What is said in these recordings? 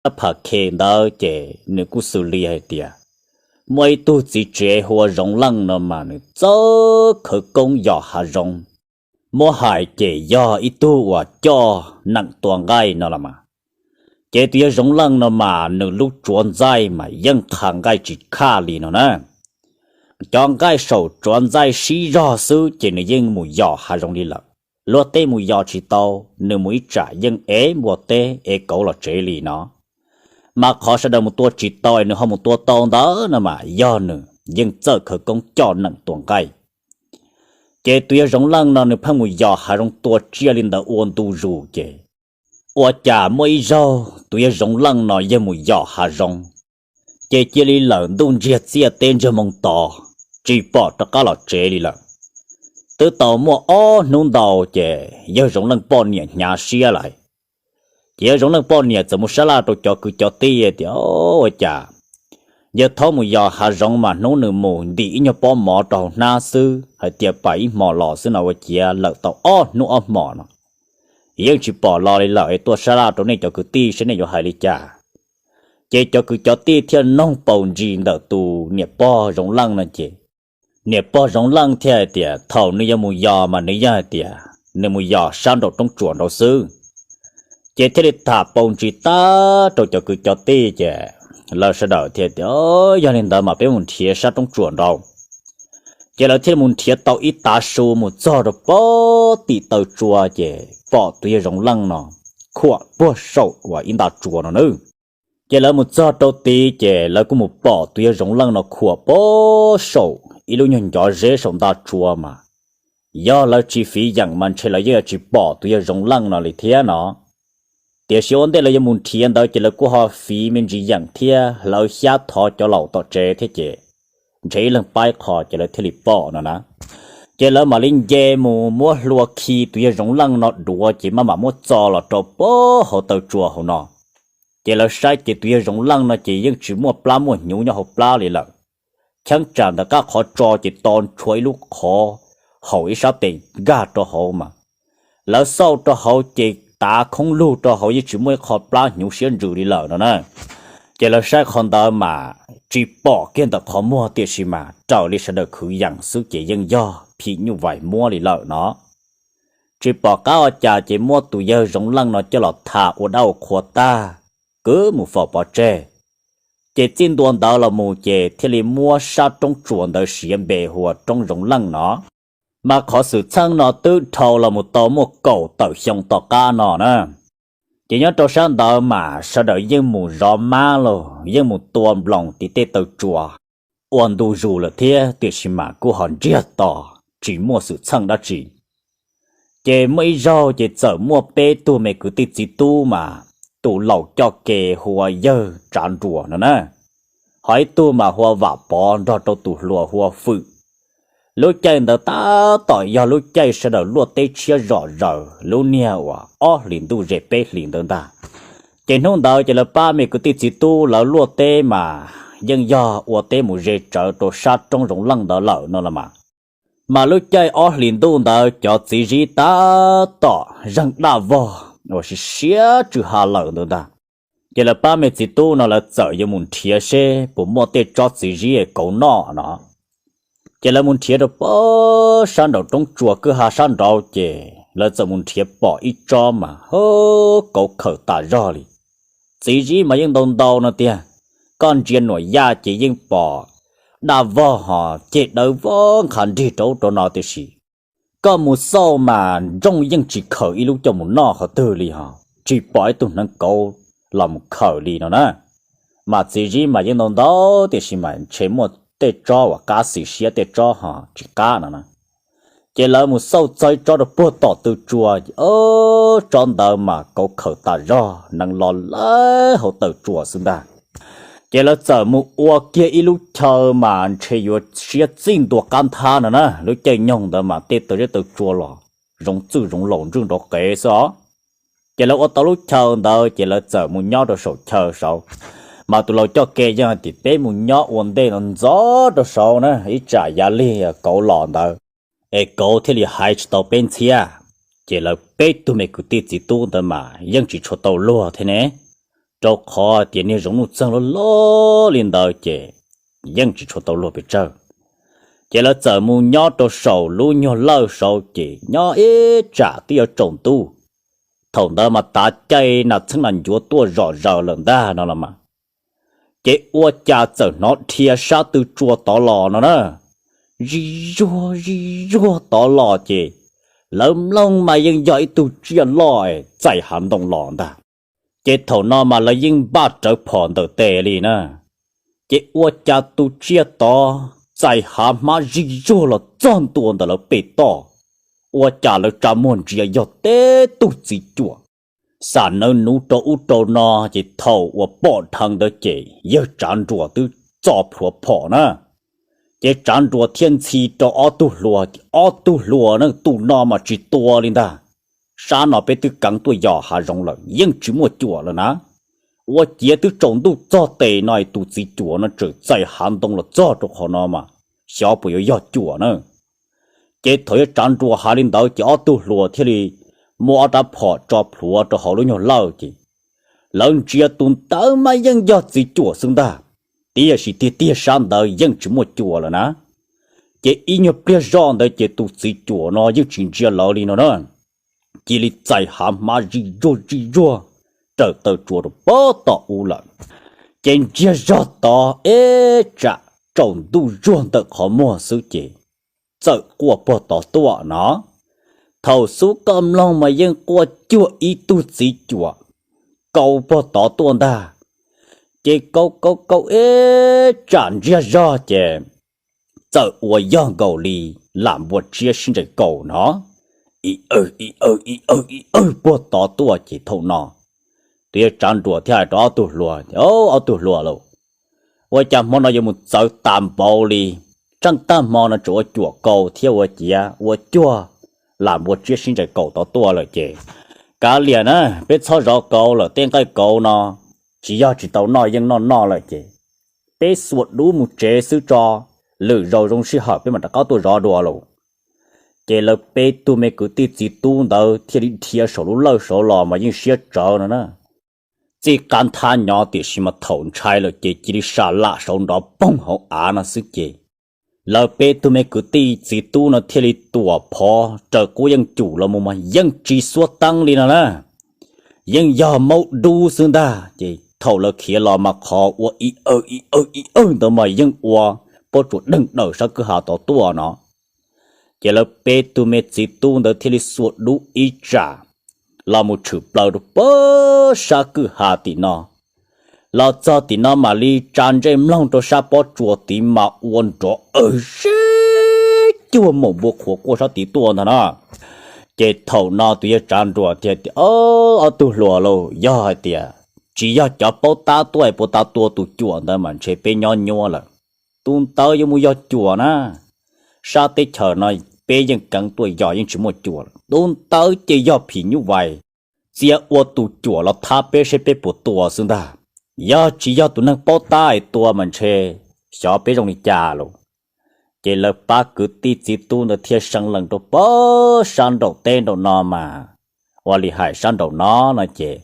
phab pham khe ntawd ces nws kuj xws li hais tias muaj ib tug txiv tsev hu ua Zoov Leej no mas nws txawj khawv koob yos hav zoov. Muab hais ces yog ib tug uas coj neem tua nqaij no los mas. Ces tus yawg Zoov Leej no mas nws lub tsuav ntxaij mas yeej qha nqaij tsis khaj li no na. Cov nqaij saum tsuav ntxaij sib zog xwb ces nws yeej mus yos hav zoov li lawm. Luag tej mus yos tsis tau, nws mus ib tsam yeej ev npua teb ev kauv los tsev li no. Mas qhov sawv daws mus tua tsis tau es nws ho mus tua tau ntawd no mas yog nws yeej txawj khawv koob coj neem tua nqaij. Ces tus yawg Zoov Leej no nws pheej mus yos hav zoov tua tsiaj li ntawd ua ntu zus ces ua cas muaj ib zaug tus yawg Zoov Leej no yawg mus yos hav zoov, ces cia li lawm ntuj ntsiag txiaj teb ntsiag moo to, tsis pom rov qab los tsev li lawm. Twb tau muaj ob hnub ntau ces yawg Zoov Leej poj niam hnyav siab lawm. Ces yawg Zoov Leej poj niam txawm mus sab laj rau cov kwv cov tij tias, Ua cas yawg Thaub mus yos hav zoov mas hnub nws mus ntim ib nyuag pob mov rau hauv hnab xwb hais tias pais ib hmo los xwb no ua ciav lawm tau ob hnub ob hmos no yeej tsis pom los li lawm es tuaj sab laj rau nej cov kwv tij seb nej yuav hais li cas. Ces cov kwv cov tij thiaj noog paus ntsis ntawm tus niam pog Zoov Leej no ces niam pog Zoov Leej thiaj hais tias thaum nws yuav mus yos mas nws yeej hais tias nws mus yos sab nraum roob tsuas nraud xwb. Ces thiaj li tham paus ntsis tag rau cov kwv cov tij ces lawv sawv daws thiaj tias, Yog li ntawd mas peb mus nrhiav sab roob tsuas nraud. Ces lawv thiaj li mus nrhiav tau ib tav su mus txog rau pem tim taw tsua ces pom tus yawg Zoov Leej no khuam puag saum uas ib nta tsua no nawb. Ces lawv mus txog rau tid ces lawv kuj mus pom tus yawg Zoov Leej no khuam puag saum ib lub nyuag ncov zeb saum nta tsua mas yog lawv tsis fiv yeem mas ntshe lawv yeej yuav tsis pom tus yawg Zoov Leej no li thiab no. Tiam sis ua ntej lawv yuav mus nrhiav ntawd ces lawv kuj ho fiv me ntsis yeem thiab hlawv xyab thov cov laus tom tsev thiab ces ntshe ib leeg paib qho ces lawv thiaj li pom no na. Ces lawv mam li nce mus muab hlua khi tus yawg Zoov Leej no duav ces maj mam muab txo los rau pem hauv taw tsua hauv no. Ces lawv saib ces tus yawg Zoov Leej no ces yeej tsis muaj plab muaj hnyuv nyob hauv plab li lawm. Cheeb tsam ntawm qab qhov tso ces to ntshua ib lub qhov haum ib sab tes nkag rau hauv mas lawv xauj rau hauv ces tav khoob lug rau hauv yeej tsis muaj ib qho plab hnyuv siab ntsws li lawm no na. Ces lawv saib qhov ntawd mas tsis pom kiag ntawm qhov muag tiam sis mas raws li sawv daws khwv yees xwb ces yeej yog phim nyuj vais muab li lawm no. Tsis pom qab ua cas ces muab tus yawg Zoov Leej no coj los tham ua dab ua qhua tag, kwv mus faus pov tseg. Ces txij ntua ntawd los mus ces thiaj li muab sab roob tsuas ntawd siv npe hu ua roob Zoov Leej no. Mas qhov xwm txheej no twb dhau los mus tau muaj kaum tawm xyoo tom qab no na. Ces nyob rau sab ntawd mas sawv daws yeej mus zov mab los yeej mus tua nploos tim tej taw tsua ua ntu zus lawm thiab tiam sis mas kuj ho ntsiag to, tsis muaj xwm txheej dab tsi. Ces muaj ib zaug ces txawm muaj peb tug me kwv tij txiv tub mas tus laus coj ke hu ua yawg Tsav Nruas no na, ho ib tug mas hu ua Vam Pov nrog rau tus hluas hu ua Fwm. Lub caij ntawd tab tom yog lub caij sawv daws luaj teb tshiab zom zaws lub niag uas ob hlis ntuj ze peb hlis ntawd ntag. Ces hnub ntawd ces lawv pab me kwv tij txiv tub lawv luaj teb mas yeej yog ua teb mus ze tsawv rau sab roob Zoov Leej ntawd lawm no los mas. Mas lub caij ob hlis ntuj ntawd cov txiv zib tab tom zeeg daj vog uas siav siav tsw ha lawm ntawd ntag. Ces lawv pab me txiv tub no lawv txawm yuav mus nrhiav seb puas muaj tej tsob txiv zib es kauv noj no. Ces lawv mus nrhiav rau pem sab nraum roob tsuas kwj ha sab nraud ces lawv txawm mus nrhiav pom ib tsob mas hab kauv khawm tas zog li. Txiv zib mas yeej ntau ntau no tiag, koj ntsia nuam yaj ces yeej pom daj vog ho ceg dawb vog nqha nrig rau ub rau no tiam sis koj mus xauj mas ntsej yeej tsis khawm ib lub coj mus noj qhov twg li ho tsis pom ib tug hneev kauv los mus khawm li no na. Mas txiv zib mas yeej ntau ntau tiam sis mas ntshe muaj tej tsob uas qab xim siab tej tsob ho tsis qab no na. Ces lawv mus xauj txog ib tsob rau puag tom taw tsua, tsob ntawd mas kauv khawm tas zog, hneev los lawm hauv taw tsua xwb ntag. Ces lawv txawm mus ua kiag ib lub chaw mas ntshe yuav siab txij ntua qab nthab no na, lub caij nyoog ntawd mas tej taw zeb taw tsua los zoov txwj zoov laus ntswj nraum qev xwb os. Ces lawv ua tau lub chaw ntawd ces lawv txawm mus nyob rau saum chaw saud. Mas tus laus coj ke yeej hais tias peb mus nyob ua ntej no ntxov rau saud na, ib tsam yav lig kauv los ntawd es kauv thiaj li hais tsis tau peb ntxhiab. Ces lawv peb tug me kwv tij txiv tub ntawd mas yeej tsis tshua tau luag thiab ne. rau qhov tias niag zoov nuj txeeg loj loj li ntawd ces yeej tsis tshua tau luag pes tsawg. Ces lawv txawm mus nyob rau saum lub nyuag lawj saud ces nyob ib tsam twb yuav tsaus ntuj. Thaum ntawd mas tav caij nas txheeb nas ncuav tuaj zom zaws lawm ntag no los mas, ces ua cas txawm hnov dhia sab tw tsua tod los no na, zij zuag zij zuag tod los ces lawv mloog mas yeej yog ib tug tsiaj loj txais hav ntoo los ntag. Ces thaum no mas lawv yeej npaj rawv phom ntawm tes li na. Ces ua cas tus tsiaj tod txais hav hmab zij zuag los txog ntua ntawm lawv pem toj, ua cas lawv tsa muag ntsia yog teb tug txiv cuam. Xam nawb nuv rau ub rau no, ces thaum uas pom dheev ntawd ces yawg Tsav Nruas twb txo plhuav phom na. Ces Tsav Nruas thiaj ntxhi rau ob tug hluas, ob tug hluas na, tus no mas tsis tua li ntag. Sab no peb twb keev tuaj yos hav zoov lawm yeej tsis muaj cuam lawm na. Ua ciav twb tsaus ntuj txog tes no tus txiv cuam no tseem txais hav ntoo los txog rau qhov no mas xyov puas yuav yog cuam na. Ces thaum yawg Tsav Nruas hais li ntawd ces ob tug hluas thiaj li muab ob rab phom tso plhuav rau hauv lub nyuag lawj ces lawv ntsia tus ntawd mas yeej yog txiv cuam xwb ntag. Tiam sis tiag tiag sab ntawd yeej tsis muaj cuam lawm na. Ces ib nyuag pliag zoj ntawd ces tus txiv cuam no yeej tsis ntsia lawv li no na, cia li txais hav hmab zij zuag zij zuag raws taw tsua rau pem tom ub lawm. Ces ntsiag zog tod ib tsam tsaus ntuj zuag ntawm qhov muag xwb ces txawm quaj puag tod tuaj no. Thaum xub koj mloog mas yeej quaj cuag ib tug txiv cuam kaus puag tod tuaj ntag. Ces kaus kaus kaus ib tsam ntsiag zog ces txawm ua yog nkaus li lam npua tsiab sib ntsais kaus no, ib awg ib awg ib awg ib awg puag tod tuaj ces thaum no tus yawg Tsav Nruas thiaj hais rau ob tug hluas, ob tug hluas lauj, ua cas hmo no yuav mus txawv tas npaum li, tseem tag hmo no tseem ua cuam kaus thiab ua ciav ua cuag lam npua tsiab sib ntsais kaus tod tuaj lawm ces kav liam na, peb txhob zov kaus lawm, tej nqaij kaus no tsis yog tsis tau noj yeej noj noj lawm ces peb xuas dub mus tsev xwb tso, lwm zaus zoo sij hawm peb mam rov qab tuaj zov dua lauj. Ces lawv peb tug me kwv tij txiv tub ntawd thiaj li dhia saum lub lawj saud los mas yeej siab tsawv no na. Txij qab nthab nyob tiam sis mas thaum ntshai lawm ces cia li sam lam saud nrov poog hauv av no xwb ces lawv peb tug me kwv tij txiv tub no thiaj li tuam phov raws qub yeej cum los mus mas yeej tsis xuab teeb li no na. Yeej yog maub dub xwb ntag ces thaum lawv khiav los mas qhov ua ib awg ib awg ib awg ntawd mas yeej ua pob tsuas deeg daws sab kwj ha tod tuaj no. Ces lawv peb tug me txiv tub ntawd thiaj li xuas dub ib tsam los mus tshwm plaws rau pem sab kwj ha tim no. Los txog tim no mam li tsa ntsej mloog rau sab pob tsuas tid mas ua nrov awg zeb cuag maum npua qhuav quaj sab tid tuaj ntag na. Ces thaum no tus yawg Tsav Nruas thiaj tias, ob tug hluas lauj, yog hais tias tsis yog cov paub tab tuaj puas tas tua tus cuam ntawd mas ntshe peb nyob nyuaj lawm. Tus ntawd yuav mus yog cuam na. Sab teb chaws no peb yeej keev tuaj yos yeej tsis muaj cuam lawm. Tus ntawd ces yog phim nyuj vais, txia ua tus cuam los thab peb seb peb puas tua xwb ntag. Yog tsis yog tus neeg paub tab es tua mas ntshe xyov peb zoo li cas lauj. Ces lawv pab kwv tij txiv tub ntawd thiaj seev lees rau pem sab nraum teb nraum no mas, ua li hais sab nraum no no ces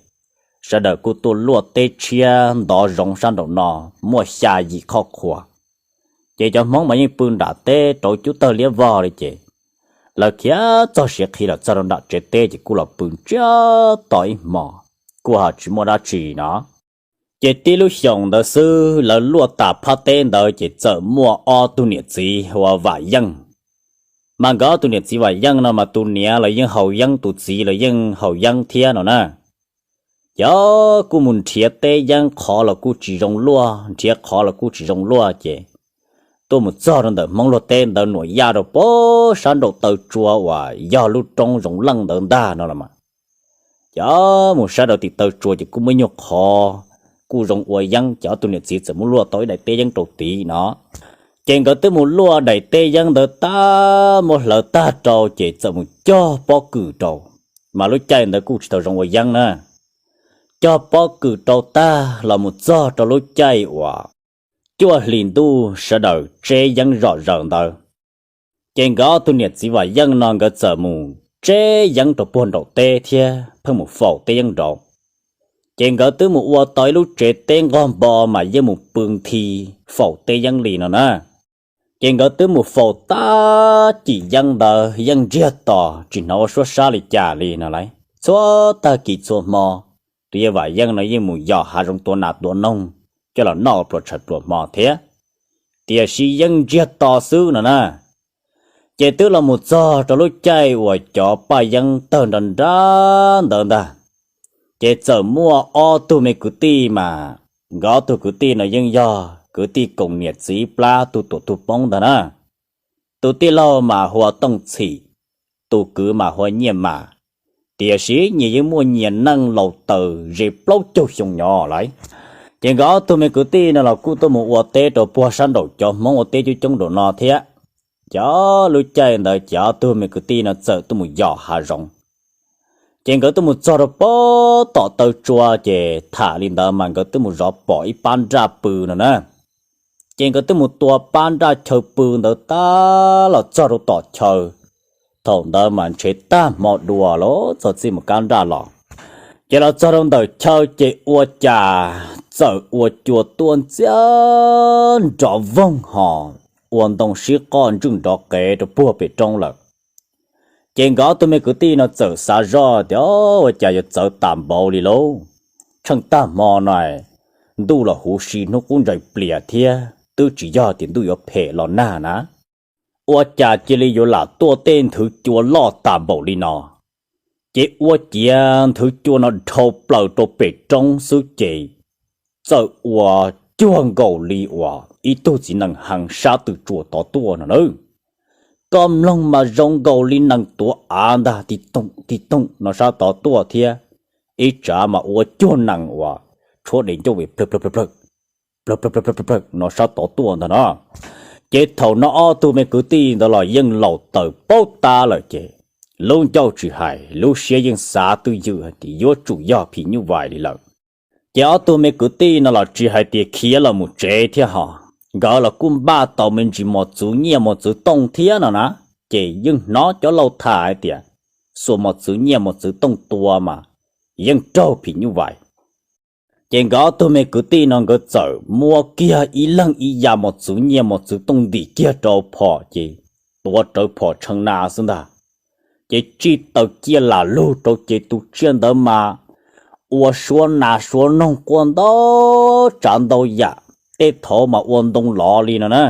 sawv daws kuj tuaj luaj teb tshiab ntov zoov sab nraum no muaj xya yim qhoj qhua. Ces cov Hmoob mas yeej pw nram teb rau cub tawg liab vog li ces lawv khiav txog siav qhi los txog rau nram tsev teb ces kuj los pw ntsiag to ib hmos, kuj ho tsis muaj dab tsi no. Ces tib lub xyoos ntawd xwb lawv luaj tas phab teb ntawd ces txawm muaj ob tug niam txiv hu ua Vam Yeej. Mas nkawd ob tug niam txiv Vam Yeej no mas tus niam los yeej haus yeeb, tus txiv los yeej haus yeeb thiab no na. Ces kuj mus nrhiav teb yeeb qhov los kuj tsis zoo luaj, nrhiav qhov los kuj tsis zoo luaj ces tuaj mus txog rau ntawm Hmoob luag teb ntawd nuam yaj rau pem sab nraum taw tsua uas yog lub roob Zoov Leej ntawd ntag no los mas. Ces mus sab rau tim taw tsua ces kuj muaj ib nyuag qhov kuj zoo ua yeeb, ces ob tug niam txiv txawm muab luaj tau ib daim teb yeeb rau tid no. Ces nkawd twb mus luaj daim teb yeeb ntawd tag, muab hlawv tag rau ces txawm mus cog pob kws rau. Mas lub caij ntawd kuj tsis tau zoo ua yeeb na. Cog pob kws rau tag los mus txog rau lub caij uas cuaj hlis ntuj sawv daws tseb yeeb zom zaws ntawd, ces nkawd ob tug niam txiv Vam Yeej no nkawd txawm mus tseb yeeb rau puag nraum teb thiab pheej mus faus teb yeeb nraud. Ces nkawd twb mus ua tau ib lub tsev teb nqog npo mas yeej mus pw nthi faus teb yeeb li no na. Ces nkawd twb mus faus tab cim yeeb ntawd yeej ntsiag to tsis hnov ua suab sab li cas li no lauj. Txhua tag kis txhua hmo, tus yawg Vam Yeej no yeej mus yos hav zoov tua nas tua noog coj los noj pluas tshais pluas hmo thiab, tiam sis yeej ntsiag to xwb no na. Ces twb los mus txog rau lub caij uas cov paj yeeb tawg nra nrab ntawd ntag, ces txawm muaj ob tug me kwv tij mas, nkawd ob tug kwv tij no yeej yog kwv tij koom niam txiv ib plab, tug tuam tug poob ntag na. Tus tij laug mas hu ua Tooj Txhim, tus kwv mas hu ua Nyiaj Mas, tiam sis nyias yeej muaj nyias neej laus taws ze plaub caug xyoo nyob lauj. Ces nkawd ob tug me kwv tij no los kuj tuaj mus ua teb rau puag sab nraum cov Hmoob ua teb coob coob nraum no thiab. Ces lub caij ntawd ces ob tug me kwv tij no txawm tuaj mus yos hav zoov. Ces nkawd tuaj mus txog rau pem tom taw tsua ces tham li ntawd mas nkawd twb mus zov pom ib pab nraj pw no na. Ces nkawd twb mus tua pab nraj chaw pw ntawd tab los txog rau tom chaw. Thaum ntawd mas ntshe tag hmo dua los txog txij mus kab nraj los. Ces los txog rau ntawm chaw ces ua cas txawm ua cua tuaj ntxiab nrov voog hos ua ntoo sib qoj ntswj nrov qev rau puag pem roob lawm. Ces nkawd ob tug me kwv tij no txawm xav zoj tias, Ua cas yuav txawv tas npaum li lauj? Tsheej tag hmo no ntuj los huv si hnub qub ntsais plias thiab twb tsis yog tias ntuj yuav phem los nag na. Ua cas cia li yuav lam tuaj tej nthwv cua loj tas npaum li no? Ces ua ciav nthwv cua no dhau plaws rau pem roob xwb ces txawm ua cuag nkaus li uas ib tug txiv nees heev sab tw tsuas tod tuaj no na. Koj mloog mas zoo nkaus li nees tuav av ntag, ti toom ti toom no sab tod tuaj thiab, ib tsav mas ua cuag nees uas tshuab dev ncauj vim plawg plawg plawg plawg plawg plawg plawg plawg no sab tod tuaj ntag no. Ces thaum no ob tug me kwv tij ntawd los yeej laus taws paub tab lawm ces lub ncauj tsis hais lub siab yeej xav twj ywm hais tias yuav tsum yog phim nyuj vais li lawm. Ces ob tug me kwv tij no los tsis hais tias khiav los mus tsev thiab hos, nkawd los kuj npaj tau me ntsis mos txwv nyiaj mos txwv tooj thiab no na. Ces yeej hnov cov laus tham hais tias xuas mos txwv nyiaj mos txwv tooj tua mas yeej raug phim nyuj vais. Ces nkawd ob tug me kwv tij no nkawd txawm muab kiag ib leeg ib yam mos txwv nyiaj mos txwv tooj ntim kiag rau phom ces tuav rawv phom tshee na xwb ntag. Ces tsij taws cia lam lug rau ces tus tsiaj ntawd mas ua suab nas suab noog quaj ntau tsav ntau yam, tej thaud mas ua ntoo lov li no na.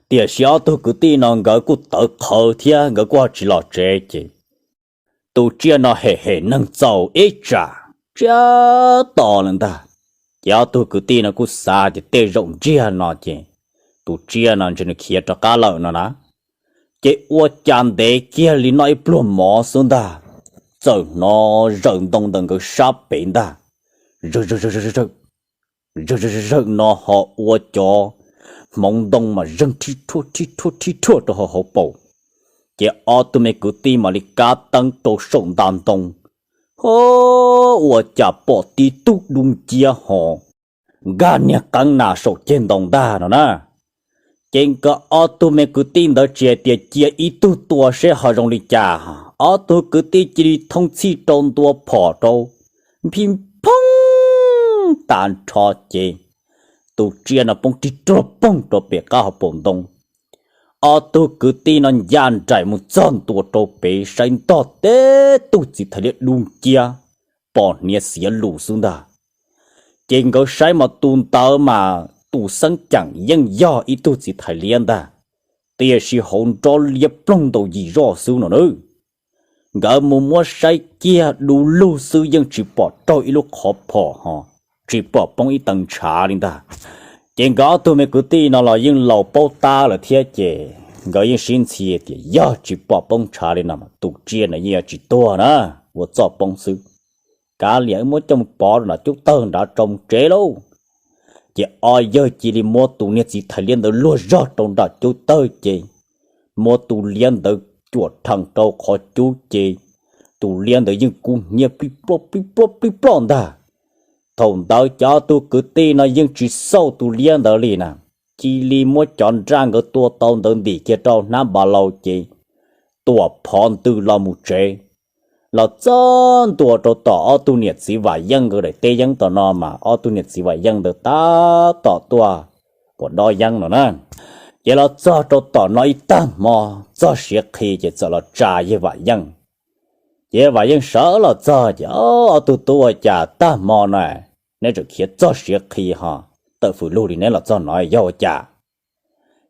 Tiam sis ob tug kwv tij no nkawd kuj tawv qhawv thiab nkawd kuj ho tsis los tsev ces tus tsiaj no hem hem neeg txaus ib tsam tsiab to lawm ntag. Ces ob tug kwv tij no kuj xav tias tej zaum ntsiag no ces tus tsiaj no ntshe nws khiav rov qab lawm no na. Ces ua cas ntev kiag li noj ib pluag mov xwb ntag, txawm hnov zawm ntoo ntawm nkawd sab pem ntag, zawm zawm zawm zawm zawm zawm no ho ua cov hmoov ntoo mas zeeg rhib rhuaj rhib rhuaj rhib rhuaj rau hauv hauv paus. Ces ob tug me kwv tij mam li kab teeb rau saum nta ntoo, ho ua cas pom tib tug dub nciab ho nkag niag qeeb nas saum ceg ntoo ntag no na. Ces nkawd ob tug me kwv tij ntawd tsis hais tias cia ib tug tua seb ho zoo li cas, ob tug kwv tij cia li thoob txhij rau ntua phom rau, nphij nphoob tas nrho ces tus tsiaj no poob rig ruag poog rau pem qab hauv paus ntoo. Ob tug kwv tij no ncaj nraim mus txog ntua rau pem saib ntog teb tug txiv thais liab dub nciab pos hniav xiav lus xwb ntag. Ces nkawd saib mas tus ntawd mas tus xeeb ceem yeej yog ib tug txiv thais liab ntag, tiam sis hauv nrob liab ploog ntaus yim zoj xwb no na. Nkawd mus muab saib kiag du lug xwb yeej tsis pom raug ib lub qhov phom ho tsis pom poob ib tee ntshav li ntag. Ces nkawd ob tug me kwv tij no los yeej laus paub tab lawm thiab ces nkawd yeej sib ntxhi tias yog tsis pom poob ntshav li no tus tsiaj no yeej yuav tsis tuag na, ua txoj poob xwb. Kav liam wb muab coj mus pov rau nram cub tawg nrad tso mus tsev lauj. Ces ob yawg cia li muab tus niag txiv thais liab ntawd luag zog rau nram cub tawg ces muab tus liab ntawd cuam rhees rau qhov cub ces tus liab ntawd yeej kub hnyiab plib ploj plib ploj plib ploj ntag. Thaum ntawd cov ob tug kwv tij no yeej tsis xauj tus liab ntawd li na, cia li muab cov nraj nkawd tua tau ntawd ntim kiag rau hnab npas laus ces tuam phov ntws los mus tsev. los txog ntua rau tom ob tug niam txiv Vam Yeej nkawd daim teb yeeb tom no mas ob tug niam txiv Vam Yeej ntawd tab tom tuaj puas dob yeeb no na. Ces los txog rau tom no ib tag hmo txog siav qhi ces txawm los tsa yawg Vam Yeej. Ces Vam Yeej sawv los txog ces, Ob tug tub, ua cas tag hmo na neb tseem khiav txog siav qhi ho tawm fws lug li neb los txog no yog ua cas?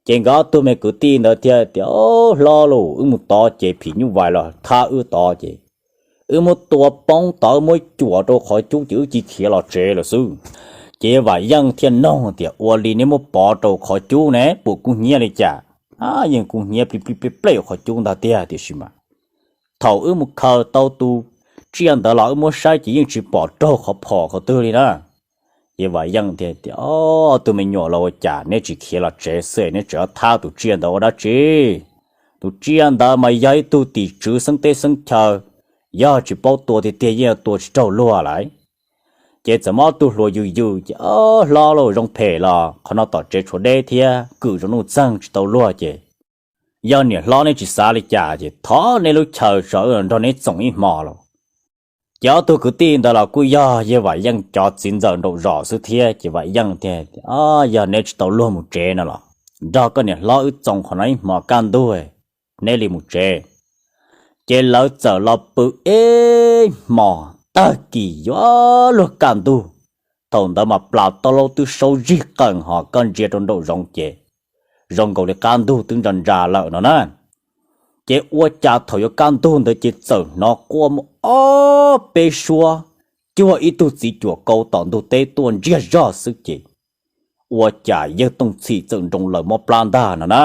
Ces nkawd ob tug me kwv tij ntawd thiaj tias, Hlob lauj, wb mus tod ces phim nyuj vais los thab wb tod ces wb muab tua poob tod, wb muab cuam rau qhov cub ces wb cia khiav los tsev lawm xwb. Ces Vam Yeej thiaj nug tias, Ua li neb muab pov rau qhov cub ne puas kub hnyiab li cas? Yeej kub hnyiab plij plij plej plej qhov cub ntag tiag, tiam sis mas thaum wb mus khaws tau tus tsiaj ntawd los wb muab saib ces yeej tsis pom raug qhov phom qhov twg li na. Ces Vam Yeej thiaj tias, Ob tug me nyuam, los ua cas neb tsis khiav los tsev xwb, neb tseem thab tus tsiaj ntawd ua dab tsi? Tus tsiaj ntawd mas yog ib tug tim tswv xeeb teb xeeb chaw, yog tsis paub tua tiag tiag yeej tua tsis raug luag lawm. Ces txawm muab ob tug hluas yws yws ces, Hlob lauj, zoo phem los qhov no tom tsev tshuav deb thiab kwm zoo nuj txeeg tsis tau luag ces yog niam hlob neb tsis xav li cas ces thov neb lub chaw tso wb nrog neb txoom ib hmo lauj. Ces ob tug kwv tij ntawd los kuj yog yawg Vam Yeej cov txiv ntxawm nraum zos xwb thiab ces Vam Yeej thiaj, Yog neb tsis tau luag mus tsev no los nrog koj niam hlob wb txoom qhov no ib hmo kaj ntug neb li mus tsev. Ces lawv txawm los pw ib hmos tag kis yuav luag kaj ntug. Thaum ntawd mas plas toj laub twb saub zig qees ho koj ntsia rau nraum zoov ces zoo nkaus li qab ntug twb ntsa ntsa lawm no na. Ces ua cas thaum yuav kaj ntug ntawd ces txawm hnov quaj muaj ob peb suab cuag ib tug txiv cuam kau tom ntug teb tuaj ntsiag zog xwb ces ua cas yawg Tooj Txhim txawm nroo lawm mob plab ntag no na.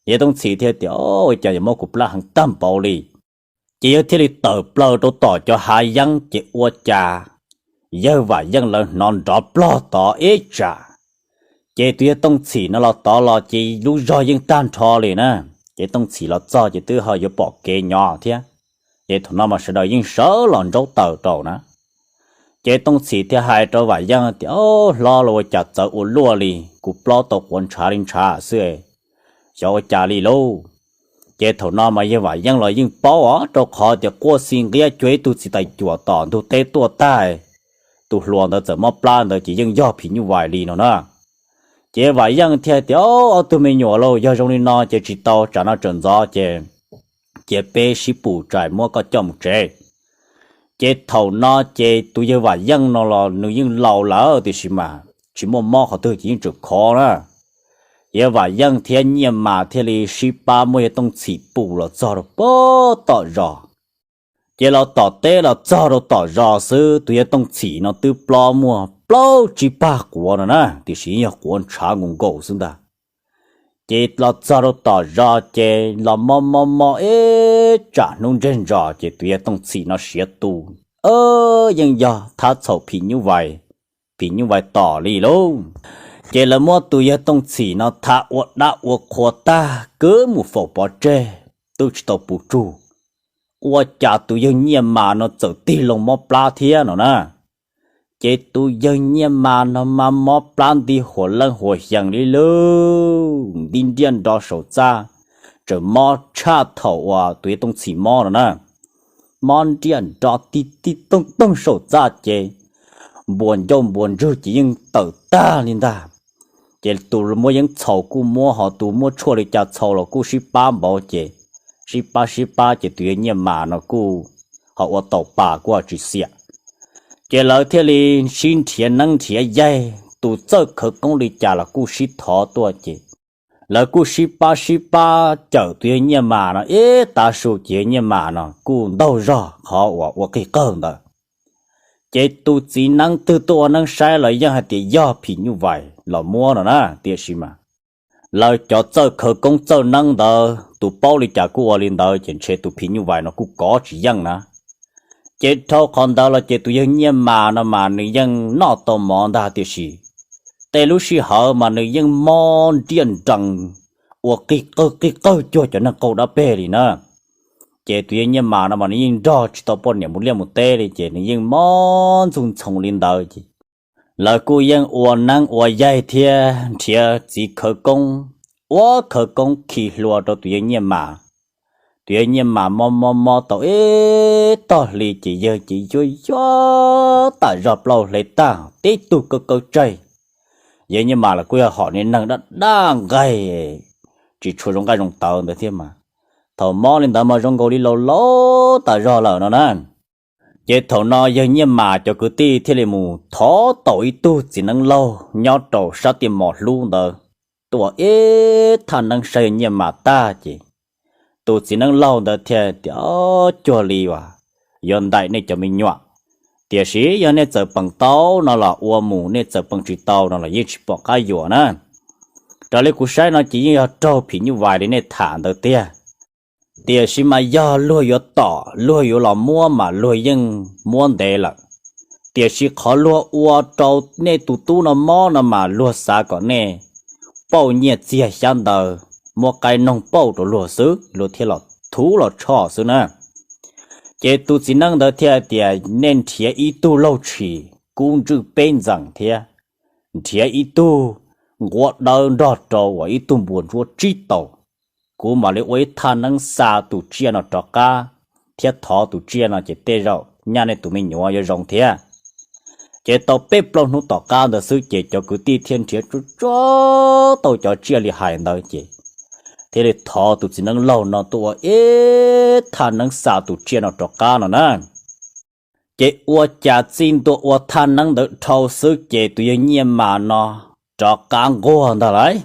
Yawg Tooj Txhim thiaj tias, Ua cas yuav mob kuv plab heev tag npaum li? Ces yawg thiaj li tawm plaws rau tom cov hav yeeb ces ua cas yawg Vam Yeej lawv hnov nrov plog tod ib tsam. Ces tus yawg Tooj Txhim no los tod los ces lub zog yeej tag nrho li na. Ces Tooj Txhim los txog ces twb ho yuav pom kev nyob thiab. Ces thaum no mas sawv daws yeej sawv los ntsaub taws rau na. Ces Tooj Txhim thiaj hais rau Vam Yeej tias, Hlob lauj, ua cas txawv ua luaj li, kuv plaub tau quav ntshav li ntshav xwb, xyov ua cas li lauj. Ces thaum no mas yawg Vam Yeej los yeej paub os, rau qhov tias quaj xi nqiab cuag ib tug txiv tais cuam tom ntug teb tuaj tag, tus hluas ntawd txawm mob plab ntawd ces yeej yog phim nyuj vais li no na. Ces Vam Yeej thiaj tias, Ob tug me nyuam lauj, yog zoo li no ces tsis tau, tsam no tsam ntxov ces cia peb sib pus tsais muab koj coj mus tsev. Ces thaum no ces tus yawg Vam Yeej no los nws yeej laus lawm tiam sis mas tsis muaj mob qhov twg ces yeej tseem khov na. Yawg Vam Yeej thiab Nyiaj Mas thiaj li sib pab muab yawg Tooj Txhim pus los txog rau pem tom zos. Ces los tom teb los txog rau tom zos xwb, tus yawg Tooj Txhim no twb plob muaj plaub tsib pag quav no na, tiam sis yog quav ntshav nkaus nkaus xwb ntag. Ces los txog rau tom zos ces los mob mob mob ib tsam hnub ntseg ntsos ces tus yawg Tooj Txhim no siav tu, yeej yog thab txhaum phim nyuj vais, phim nyuj vais tom li lauj. Ces lawv muab tus yawg Tooj Txhim no thab ua dab ua qhua tag kwv mus faus pov tseg, twb tsis tau puv tsug. Ua cas tus yawg Nyiaj Mas no txawm tig loo mob plab thiab no na. Ces tus yawg Nyiaj Mas no mas mob plab nti huas leej huas xyees li lauj, nti nriaj nrov saum txaj, tseem mob tshaj thaum uas tus yawg Tooj Txhim mob no na. Mob nriaj nrov ti ti tooj tooj saum txaj ces npuas ncauj npuas ntswg ces yeej tawm tag li ntag. Ces tus muaj yeeb txhaus kuj muab, ho tus muaj tshuaj li cas txhaus los kuj sib pab npaum ces sib pab sib pab ces tus yawg Nyiaj Mas no kuj ho ua tau pas kuj ho tsis xiam. Ces lawv thiaj li sib nrhiav neeb nrhiav yaig, tus txawj khawv koob li cas los kuj sib thov tuaj ces lawv kuj sib pab sib pab cawm tus yawg Nyiaj Mas no ib tav su ces yawg Nyiaj Mas no kuj ntaug zog qhov uas ua qig qawg ntawd. Ces tus txiv neeb twg tuaj ua neeb saib los yeej hais tias yog phim nyuj vais los muab no na, tiam sis mas lawv cov txawj khawv koob txawj neeb ntawd tus paub li cas kuj ua li ntawd ces ntshe tus phim nyuj vais no kuj kov tsis yeej na. Ces dhau qhov ntawd los ces tus yawg Nyiaj Mas no mas nws yeej noj tau mov ntag tiam sis tej lub sij hawm mas nws yeej mob nriaj nrees ua qig qawg qig qawg cuag cov neeg qaug dab peg li na. Ces tus yawg Nyiaj Mas no mas nws yeej nrog tsis tau poj niam mus liaj mus teb li ces nws yeej mob ntxoog ntxhoo li ntawd ces lawv kuj yeej ua neeb ua yaig thiab nrhiav txiv khawv koob, ua khawv koob khi hlua rau tus yawg Nyiaj Mas. Tus yawg Nyiaj Mas mob mob mob tau ib tog hli ces yawg ces yuag yuag tas zog, plaub hle tag, tib tug kaw kaw tsaig. Yawg Nyiaj Mas los kuj yog hom niag neeg daj daj nqaig, tsis tshua zoo nqaij zoo tawv ntawd thiab mas, thaum mob li ntawd mas zoo nkaus li laus laus tas zog lawm no na. Ces thaum no yawg Nyiaj Mas cov kwv tij thiaj li mus thov tau ib tug txiv neeb laug nyob rau sab tiaj mos hlub ntawd tuaj ib thaj neeb saib yawg Nyiaj Mas tag ces tus txiv neeb laug ntawd thiaj tias, Cuag li uas yuav ntaim nej cov me nyuam, tiam sis yog nej txawm peem tau no los ua mus, nej txawm peem tsis tau no los yeej tsis pom qab yuam na. Raws li kuv saib no ces yeej yog raug phim nyuj vais li nej tham ntawd tiag. Tiam sis mas yog luag yuav tom, luag yuav los muab mas luag yeej muab ntev lawm. Tiam sis qhov luag ua rau nej tus tub no mob no mas luag xav kom nej pauj nyiaj txiag xyab ntawv, muab qaib noog pauj rau luag xwb, luag thiaj los thuv los tshoj xwb na. Ces tus txiv neeb ntawd thiaj tias, Nej nrhiav ib tug laug tshis kub ntswj peb ntxees thiab nrhiav ib tug nquab dawb nrog rau uas ib tug npua ntsuab tsib taus, kuv mam li ua ib thaj neeb xa tus tsiaj no rov qab thiab thov tus tsiaj no ces tej zaum nyaj nej tus me nyuam yuav zoo thiab. Ces tau peb plaub hnub tom qab ntawd xwb ces cov kwv tij thiaj nrhiav tsuj tsuav tau cov tsiaj li hais ntawd ces thiaj li thov tus txiv neeb laug no tuaj ua ib thaj neeb xa tus tsiaj no rov qab no na. Ces ua cas txij ntua ua thaj neeb ntawd dhau xwb ces tus yawg Nyiaj Mas no rov qab nquag ntag lauj,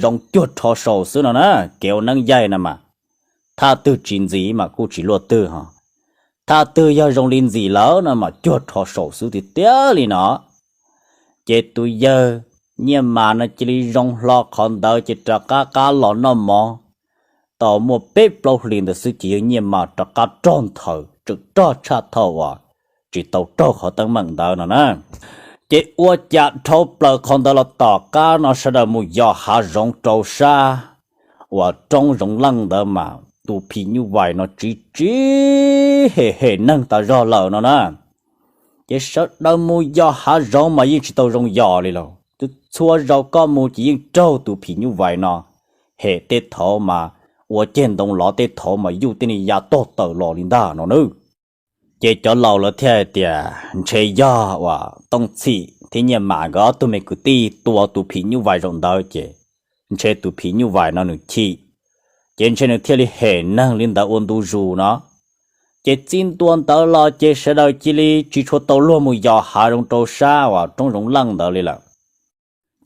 zoo cuag rho saus xwb no na. Kev ua neeb yaig no mas thaj twg tsis ntxim mas kuj tsis luaj twg ho, thaj twg yog zoo li ntxim lawm no mas cuag rho saus xwb tiag tiag li no. Ces tus yawg Nyiaj Mas no cia li zoo hlo qhov ntawd ces rov qab qab los noj mov. Tau muaj peb plaub hlis ntawd xwb ces yawg Nyiaj Mas rov qab rog nthaws, tseem rog tshaj thaum uas tsis tau raug qhov teeb meem ntawd no na. Ces ua cas dhau plaws qhov ntawd los tom qab no sawv daws mus yos hav zoov rau sab uas roob Zoov Leej ntawd mas tus phim nyuj vais no tsiv tsiv hem hem neeg tas zog lawm no na. Ces sawv daws mus yos hav zoov mas yeej tsis tau zoo yos li lauj. Txhua zaus koj mus ces yeej raug tus phim nyuj vais no hem, tej thaud mas ua ceg ntoo lov, tej thaud mas yuj tej niag ya tog tawm los li ntag no nawb. Ces cov laus lawv thiaj hais tias ntshe yog uas Tooj Txhim thiab Nyiaj Mas nkawd ob tug me kwv tij tua tus phim nyuj vais zaum ntawd ces ntshe tus phim nyuj vais no nws chim, ces ntshe nws thiaj li hem neeg li ntawd ua ntu zus no. Ces txij ntua ntawd los ces sawv daws cia li tsis tshua tau luag mus yos hav zoov rau sab uas roob Zoov Leej ntawd li lawm.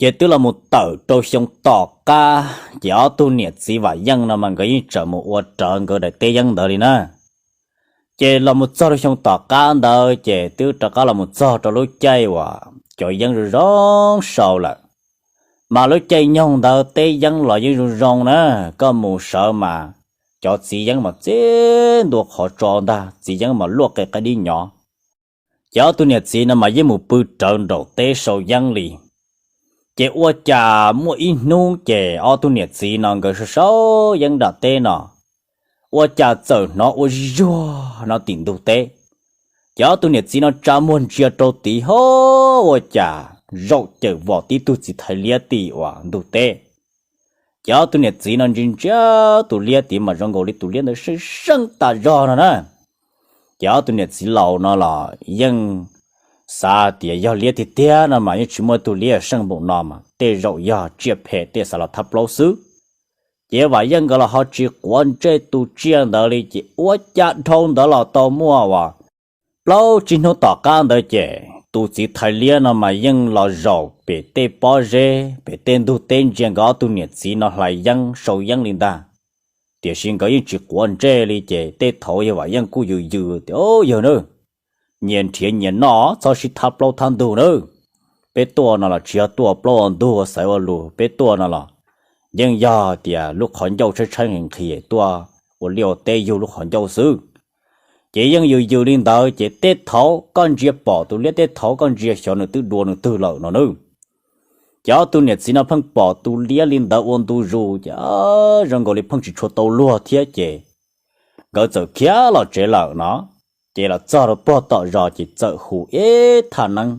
Ces twb los mus tawm rau xyoo tom qab ces ob tug niam txiv Vam Yeej no mas nkawd yeej tseem mus ua rawv nkawd daim teb yeeb ntawd li na. Ces los mus txog rau xyoo tom qab ntawd ces twb rov qab los mus txog rau lub caij uas cov yeeb zoo zoo sau lawm. Mas lub caij nyoog ntawd teb yeeb los yeej zoo zoo na, koj mus sawv mas cov txiv yeeb mas txij ntua qhov tso ntag, txiv yeeb mas luaj qe qaib dib nyov. Ces ob tug niam txiv no mas yeej mus pw rawv nraum teb sau yeeb li. Ces ua cas muaj ib hnub ces ob tug niam txiv no nkawd sau sau yeeb nram teb no, ua cas txawm hnov ua zuag no tim ntug teb. Ces ob tug niam txiv no tsa muag ntsia rau tid ho, ua cas zaum cawm vom tib tug txiv thais liab tim uas ntug teb. Ces ob tug niam txiv no ntsia ntsia tus liab tid mas zoo nkaus li tus liab ntawd seej seej tas zog no na. Ces ob tug niam txiv laus no los yeej xav tias yog liab tiag tiag no mas yeej tsis muaj tus liab seej npaum no mas tej zaum yog tsiaj phem tej xav los thab plaub xwb. Ces Vam Yeej nkawd los ho tsis quav ntsej tus tsiaj ntawd li ces ua cas dhau ntawd los tau muaj uas plaub tsib hnub tom qab ntawd ces tus txiv thais liab no mas yeej los zaum pem tej pob zeb pem tej ntug teb ntsia nkawd ob tug niam txiv no hlais yeeb sau yeeb li ntag. Tiam sis nkawd yeej tsis quav ntsej li ces tej thaud yawg Vam Yeej kuj yws yws tias, Yawg na, nyias nrhiav nyias noj, txhob sib thab plaub thab ntug nawb. Peb tuaj no los tsis yog tuaj plaub ua ntug ua xaiv ua lus, peb tuaj no los yeej yog tias lub qhov ncauj tshaib tshaib nqhis nqhis tuaj ua liaj ua teb yug lub qhov ncauj xwb. Ces yeej yws yws li ntawd ces tej thaud koj ntsia pom tus liab, tej thaud koj ntsia xyov nws twb dua nws twg lawm no nawb. Ces ob tug niam txiv no pheej pom tus liab li ntawd ua ntu zus ces zoo nkaus li pheej tsis tshua tau luag thiab ces nkawd txawm khiav los tsev lawm no. Ces los txog rau pog tom zos ces txawm hu ib thaj neeb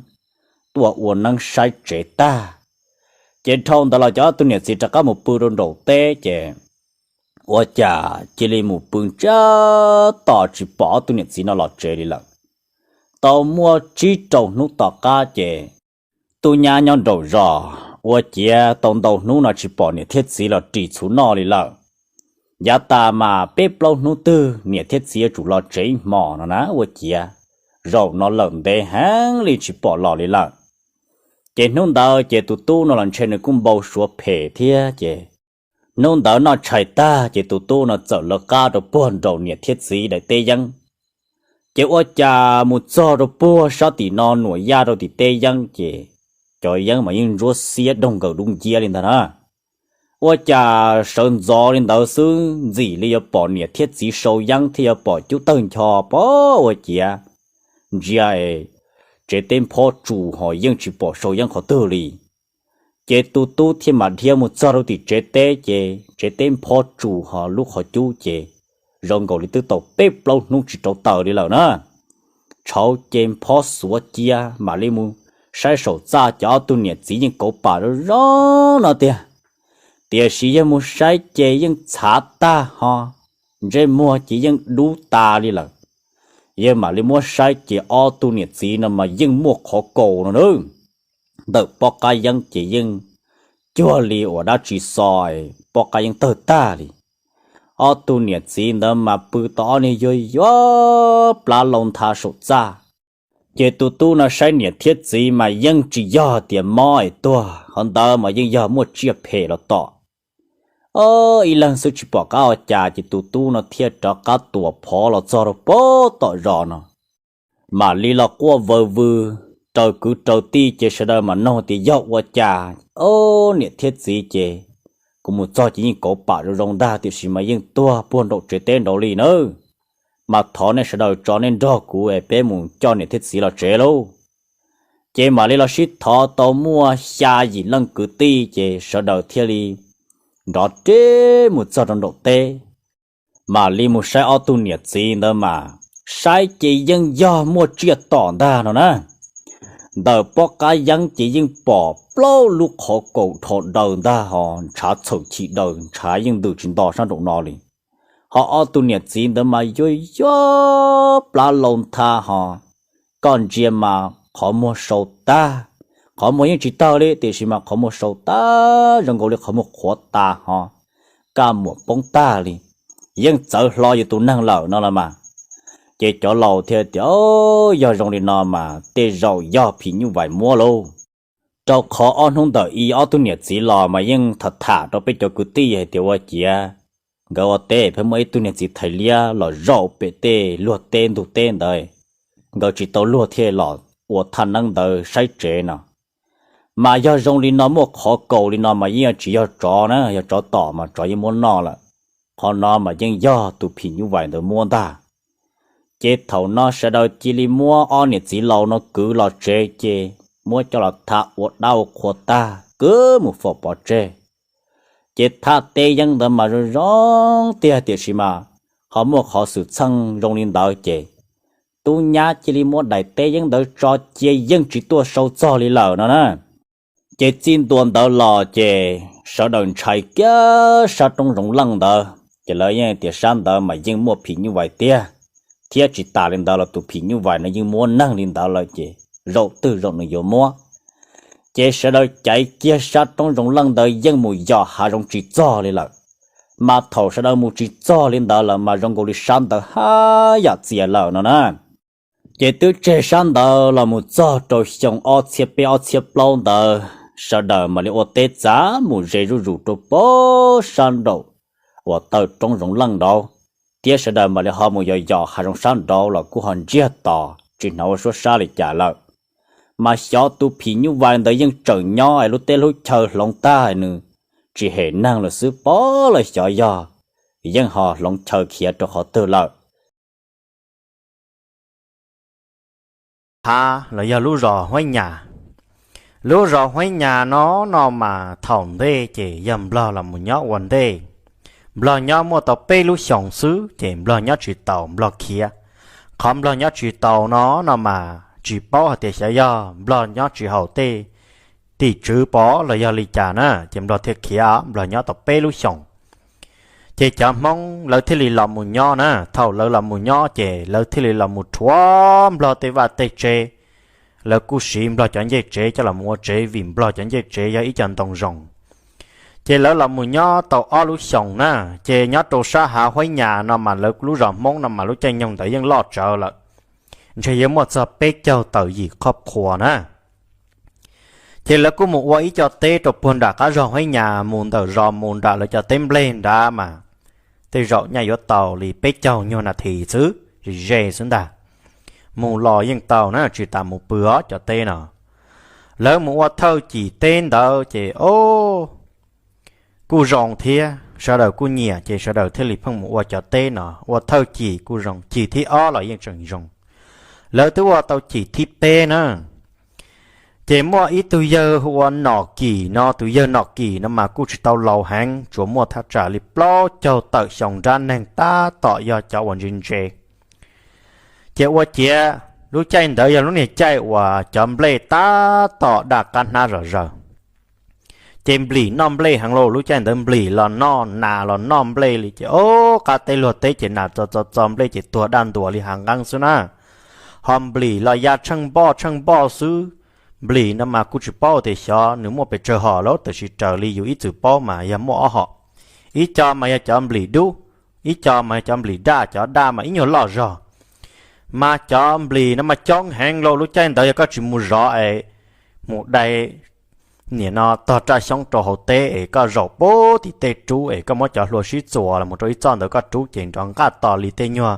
tuaj ua neeb saib tsev tag. Ces dhau ntawd los cov ob tug niam txiv rov qab mus pw rau nraum teb ces ua cas cia li mus pw ntsiag to tsis pom ob tug niam txiv no los tsev li lawm. Tau muaj tsib rau hnub tom qab ces tub nyab nyob nraum zos ua ciav tau ntau hnub no tsis pom niam thiab txiv los ris txhuv noj li lawm. Yav tas mas peb plaub hnub twg niam thiab txiv yuav tsum los tsev ib hmos no na, ua ciav zaum no lawm ntev heev li tsis pom los li lawm. Ces hnub ntawd ces tus tub no los ntshe nws kuj npau suav phem thiab ces hnub ntawd noj tshais tag ces tus tub no txawm lawv qab rau puag nraum niam thiab txiv daim teb yeeb. Ces ua cas mus txog rau puag sab tim no nuam yaj rau tim teb yeeb ces cov yeeb mas yeej ntsuab xiab doog nkaws dub nciab li ntag na. Ua cas sawv ntxov li ntawd xwb ntxim li yuav pom niam thiab txiv sau yeeb thiab yuav pom cub tawg ncho pov ua ciav ntsia es tsev teb nphob tsus ho yeej tsis pom sau yeeb qhov twg li. Ces tus tub thiaj mam dhia mus txog rau tim tsev teb ces tsev teb nphob tsus ho lub qhov cub ces zoo nkaus li twb tau peb plaub hnub tsis rauv taws li lawm na. Tshauv ces nphob xuav cia mam li mus saib saum txaj ces ob tug niam txiv yeej kauv pam zoo zoo no tiag. Tiam sis yog mus saib ces yeej txhav tag ho ntsej muag ces yeej dub tas li lawm. Yog mam li muab saib ces ob tug niam txiv no mas yeej muaj qhov kaus no na. Ntawm pob qab yeeb ces yeej cuag li uas dab tsi xo pob qab yeeb tawg tag li. Ob tug niam txiv ntawd mas pw tau ob niag yuag yuag plab lau ntha saum txaj. Ces tus tub no saib niam thiab txiv mas yeej tsis yog tias mob es tuag, qhov ntawd mas yeej yog muaj tsiaj phem los tom. Ob ib leeg xwb tsis pom qab ua cas ces tus tub no thiaj rov qab tuam phov los txog rau pem tom zos no. Mam li los quaj vawv vwg raws kwv raws tij ces sawv daws mam nug tias yog ua cas, ob niam thiab txiv ces kuv mus txog ces yeej kauv pam zoo zoo ntag tiam sis mas yeej tuag puag nraum tsev teb nraud li na. Mas thov nej sawv daws tso nej nrog kuv es peb mus coj niam thiab txiv los tsev lauj. Ces mam li los sib thov tau muaj xya yim leej kwv tij ces sawv daws thiaj li nrov reb mus txog rau nraum teb. Mam li mus saib ob tug niam txiv ntawd mas saib ces yeej yog muaj tsiaj tom ntag no na. Ntawm pob qab yeeb ces yeej pom plaub lub qhov kaus dhos daws ntag ho ntshav txhaum chim daws ntshav yeej ntws tsis nto sab nraum no li. Ho ob tug niam txiv ntawd mas yuag yuag plab lau ntha ho koj ntsia mas qhov muag sau tag, qhov muag yeej tsis tawg li tiam sis mas qhov muag sau tag zoo nkaus li qhov muag qhuav tas ho kaj muam poob tag li, yeej txawv hlo yus tus neeg lawm no los mas. Ces cov laus thiaj tias yog zoo li no mas tej zaum yog phim nyuj vais muab lauj. Rau qhov ob hnub ntawm i ob tug niam txiv los mas yeej tham tham rau peb cov kwv tij hais tias ua ciav nkawd ua teb pheej muaj ib tug niag txiv thais liab los zaum pem tej luag teb ntug teb ntawd, nkawd tsis tau luag thiaj los ua thaj neeb ntawd saib tsev no. Mas yog zoo li no muaj qhov kaus li no mas yeej tsis yog tsov na, yog tsov tom mas tsov yeej muab noj lawm. Qhov no mas yeej yog tus phim nyuj vais ntawd muab ntag. Ces thaum no sawv daws cia li muab ob niam txiv laus no kwv los tsev ces muab coj los tha ua dab ua qhua tag kwv mus faus pov tseg. Ces thaj teb yeeb ntawd mas zoo zoo tiag tiam sis mas ho muaj qhov xwm txheej zoo li ntawd ces tub nyab cia li muab daim teb yeeb ntawd tso cia yeej tsis tuaj sau txog li lawm no na. Ces txij ntua ntawd los ces sawv daws ntshai kiag sab roob zoov leej ntawd ces lawv yeej tias sab ntawd mas yeej muaj phim nyuj vais tiag, thiab tsis tas li ntawd los tus phim nyuj vais no yeej muab neeg li ntawd lawm ces zaum twg zaum nws yuav muab. Ces sawv daws caiv kiag sab roob zoov leej ntawd yeej mus yos hav zoov tsis txog li lawm. Mas thaum sawv daws mus tsis txog li ntawd lawm mas zoo nkaus li sab ntawd haj yam txias lawm no na. Ces twb tseg sab ntawd los mus txog rau xyoo ob txhiab peb ob txhiab plaub ntawd, sawv daws mam li ua teb txav mus ze zuj zus rau pem sab nraum uas taw roob zoov leej nraud, thiab sawv daws mam li ho mus yos yos hav zoov sab nraud los kuj ho ntsiag to tsis hnov ua suab sab li cas lawm. Mas xyov tus phim nyuj vais ntawd yeej tseem nyob es lub teb lub chaw hloov tag nws tsis hem neeg lawm xwb pob los xyov yog yeej ho hloov chaw khiav rau qhov twg lawm. Hav los yog lub zos Huaib Nyas. Lub zos Huaib Nyas no no mas thaum ntej ces yog Nplog los mus nyob ua ntej. Nplog nyob muaj tau peb lub xyoos xwb ces Nplog nyob tsis taus Nplog khiav. Qhov Nplog nyob tsis taus no no mas tsis paub hais tias xyov yog Nplog nyob tsis haum tej tim tswv pov los yog li cas na ces Nplog thiaj khiav, Nplog nyob tau peb lub xyoos. Ces cov Hmoob lawv thiaj li los mus nyob na, thaum lawv los mus nyob ces lawv thiaj li los mus rhuav Nplog tej vaj tej tsev. Lawv kuj siv Nplog cov ncej tsev coj los ua tsev vim Nplog cov ncej tsev yog ib co ntoo zoo. Ces lawv los mus nyob tau ob lub xyoos na, ces nyob rau sab hav Huab Nyas no mas lawv lub zos Hmoob no mas lub caij nyoog ntawd yeej loj tsawv lawm, ntshe yuav muaj txog peb caug tawm yim qhov qhuas na. Ces lawv kuj mus ua ib co teb rau puag nram qab zog Huab Nyas mus ntawm zos mus nram lawv cov teb nplej nrad mas tej zaum nyaj yuav tau li peb caug nyuag nas this xwb, ze ze xwb ntag. Mus los yeej tau na, tsis tas mus pw os cov teb no. Lawv mus ua thawj cim teb ntawd ces o, kuj zoo thiab sawv daws kuj nyiam ces sawv daws thiaj li pheej mus ua cov teb no ua thawj cim kuj zoo, cim thib ob los yeej tseem zoo. Lawv twb ua tau cim thib peb na. Ces muaj ib tug yawg hu ua Nom Kim no, tus yawg Nom Kim no mas kuj tsis tau laus heev, tsuas muaj thaj tsam li plaub caug tawm xyoo nrab neeg tab tom yog cov uas ntse ntse. Ces ua ciav lub caij ntawd yog lub niag caij uas cov nplej tab tom daj qab hnab zom zaws. Ces nplim noj nplej heev lauj, lub caij ntawd nplim los noj, nas los noj nplej li ces o, qab teb luag teb ces nas txo txo txo nplej ces tuag daj ntuas li hav nqeeb xwb na. Ho nplim los ya tsheej npoj tsheej npoj xwb. Nplim no mas kuj tsis paub tias xyov nws muaj pes tsawg hom lawm, tab sis raws li yus ib txwm paub mas yog muaj ob hom. Ib co mas yog cov nplim dub, ib co mas yog cov nplim daj, cov daj mas ib nyuag loj zog. Mas cov nplim no mas coob heev lauj, lub caij ntawd yog koj tsis mus zov es mus dai nim no tog raj xyoob rau hauv teb es koj zaum pub tim tej rub es koj muab cov hlua sib txuas los mus rau ib txoj ntawd koj rub ces nrov nqaj to li tej nyuag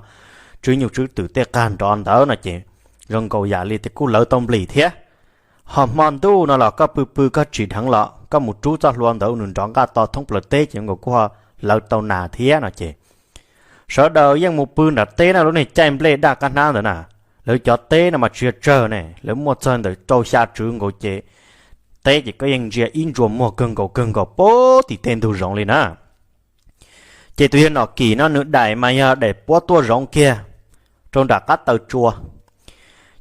tswb nyuj tswb twm tej qag nrov ntawd no ces zoo nkaus yam li tias kuj lawv tau nplim thiab. Ho hmo ntuj no los koj pw pw koj tsim dheev los koj mus rub txoj hlua ntawd nws nrov nqaj to thoob plaws teb ces zoo nkaus kuj ho lawv tau nas thiab no ces sawv daws yeej mus pw nram teb na, lub niag caij nplej daj qab hnab ntawd na. Lawv cov teb no mas tsis yog tsawg ne, lawv muaj txog ntawm rau xya tswv nkaus ces teb ces koj yeej ntsia ib ntsuas muag kawg nkaus kawg nkaus pub tim tej ntug zoov li na. Ces tus yawg Nom Kim no nws daim mas yog daim puab tuaj zoov kiag rau nram qab taw tsua.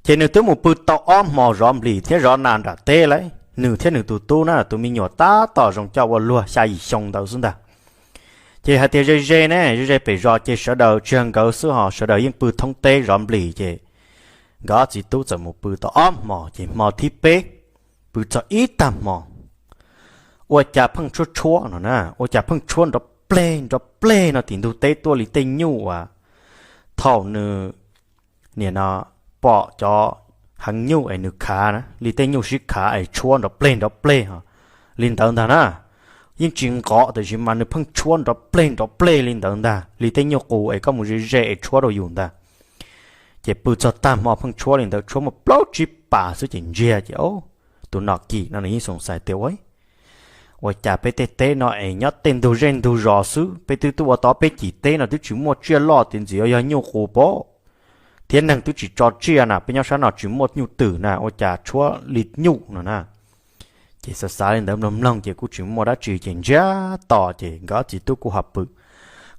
Ces nws twb mus pw tau ob hmos zov nplim thiab zov nas nram teb lauj, nws thiab nws tus tub na, tus me nyuam tab tom zoo coj ua luag xya yim xyoo ntawd xwb ntag. Ces hais tias ze ze ne, ze ze pem zos ces sawv daws tsis yog nkawd xwb ho sawv daws yeej pw thoob teb zov nplim ces nkawd ob txiv tub txawm mus pw tau ob hmos ces hmo thib peb pw txog ib tag hmo ua cas pheej tshuab tshuab no na, ua cas pheej tshuab nrov pleg nrov pleg no tim ntug teb tuaj li tej nyuj uas thaum nws nim no pom cov heev nyuj es nws khav na, li tej nyuj sib khav es tshuab nrov pleg nrov pleg ho li ntawd ntag na. Yeej tsis nqov tab sis mas nws pheej tshuab nrov pleg nrov pleg li ntawd ntag, li tej nyuj qus es koj mus ze ze es tshuab rau yus ntag. Ces pw txog tag hmo pheej tshuab li ntawd, tshuab muaj plaub tsib pas xwb ces ntsiag ces o, tus Nom Kim no nws yeej xoom xais tias ua, ua cas peb tej teb no es nyob tej ntug zej ntug zos xwb, peb twb tuaj ua tau peb cim teb no twb tsis muaj tsiaj loj tias ntxim yog nyuj qus pab, thiab neeg twb tsis tso tsiaj na, peb nyob sab no tsis muaj nyuj twm na, ua cas tshuab li nyuj no na. Ces xav xav li ntawd mloog mloog ces kuj tsis muaj dab tsi ces ntsiag to ces nkawd ob txiv tub kuj ho pw.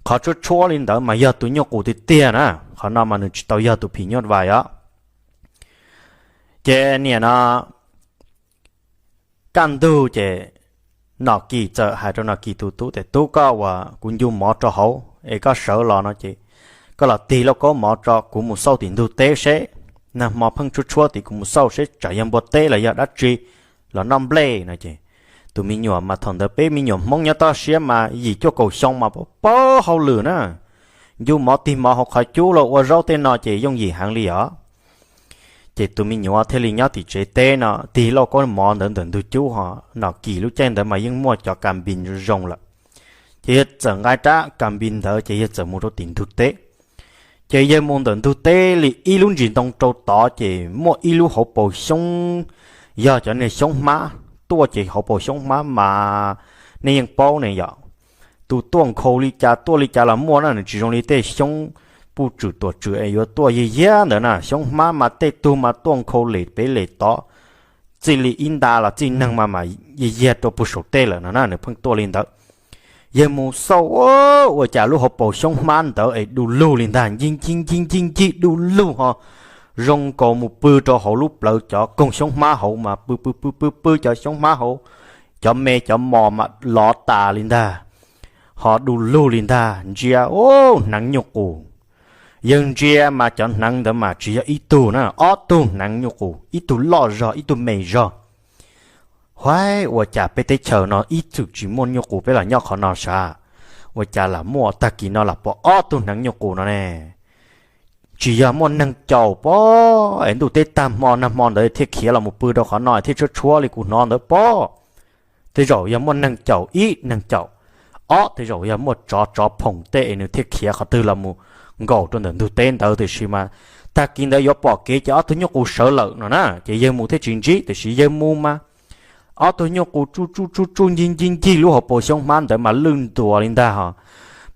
Qhov tshuab tshuab li ntawd mas yog tus nyuj qus tiag tiag na, qhov no mas nws tsis tau yog tus phim nyuj vais os. Ces niam no kaj ntug ces Nom Kim txawm hais rau Nom Kim tus tub tias, Tub, koj uas kuv ncu mov rau hauv es koj sawv los no ces koj los tig lauj kaub mov tso kuv mus xauj tim ntug teb seb, nag hmo pheej tshuab tshuab tid, kuv mus xauj seb tsam yog npua teb los yog dab tsi los noj nplej no ces tus me nyuam mas thaum ntawd peb me nyuam Hmoob nyob toj siab mas yim cuaj kaum xyoo mas paub paub hauj lwm na, ncu mov tig mov hauv qhov cub los ua zaub tej no ces yooj yim heev li os. Ces tus me nyuam thiaj li nyob tim tsev teb no tig lauj kaub mov ntawd ntawm ntug cub ho, Nom Kim lub caij ntawd mas yeej muaj cov kas npis zoo lawm. Ces yawg txawm nqa rab kas npis ntawd ces yawg txawm mus rau tim ntug teb. Ces yawg mus ntawm ntug teb li ib lub ntsis ntoo rau tod ces muaj ib lub hauv paus xyoob, yog cov niag xyoob hmab tuaj ces hauv paus xyoob hmab mas nej yeej paub ne yom, tus tuaj nkhaus li cas tuaj li cas los muaj na, nws tsis zoo li tej xyoob puj tswm tuam tswm es yuav tuaj yiag yiag ntawd na. Xyoob hmab mas tej tug mas tuaj nkhaus lem pem lem tod, txij li ib nta los txij neeg mas mas yiag yiag rau puag saum tej lawm no na, nws pheej tuaj li ntawd. Yawg mus xauj ua cas lub hauv paus xyoob hmab ntawd es du lug li ntag, ncig ncig ncig ncig ncig du lug ho, zoo nkaus mus pw rau hauv lub plawv cov koog xyoob hmab hauv mas pw pw pw pw pw cov xyoob hmab hauv, cov me cov mos mas lov tas li ntag. ho du lug li ntag. Ntsia, u, hneev nyuj qus. Yawg ntsia mas cov hneev ntawd mas tsis yog ib tug na, ob tug hneev nyuj qus, ib tug loj zog ib tug me zog. Huaib, ua cas peb teb chaws no ib txwm tsis muaj nyuj qus peb los nyob qhov no sav, ua cas lam muaj tag kis no lam pom ob tug hneev nyuj qus no ne? Tsis yog muaj neeg caum pob es ntuj teb tag hmo nag hmo ntawd thiaj khiav los mus pw rau qhov no thiaj tshuab tshuab li kuv hnov ntawd pob. Tej zaum yog muaj neeg caum, ib neeg caum, ob tej zaum yog muaj tsov tsov phoom tej es nws thiaj khiav qhov twg los mus nkaum rau ntawm ntug teb ntawd, tiam sis mas tag kis ntawd yuav pom kev ces ob tug nyuj qus sawv lawm no na, ces yawg mus thiaj tsis ntsib, tiam sis yawg mus mas ob tug nyuj qus tsuj tsuj tsuj tsuj ncig ncig ncig lub hauv paus xyoob hmab ntawd mas lwj ntuas li ntag ho,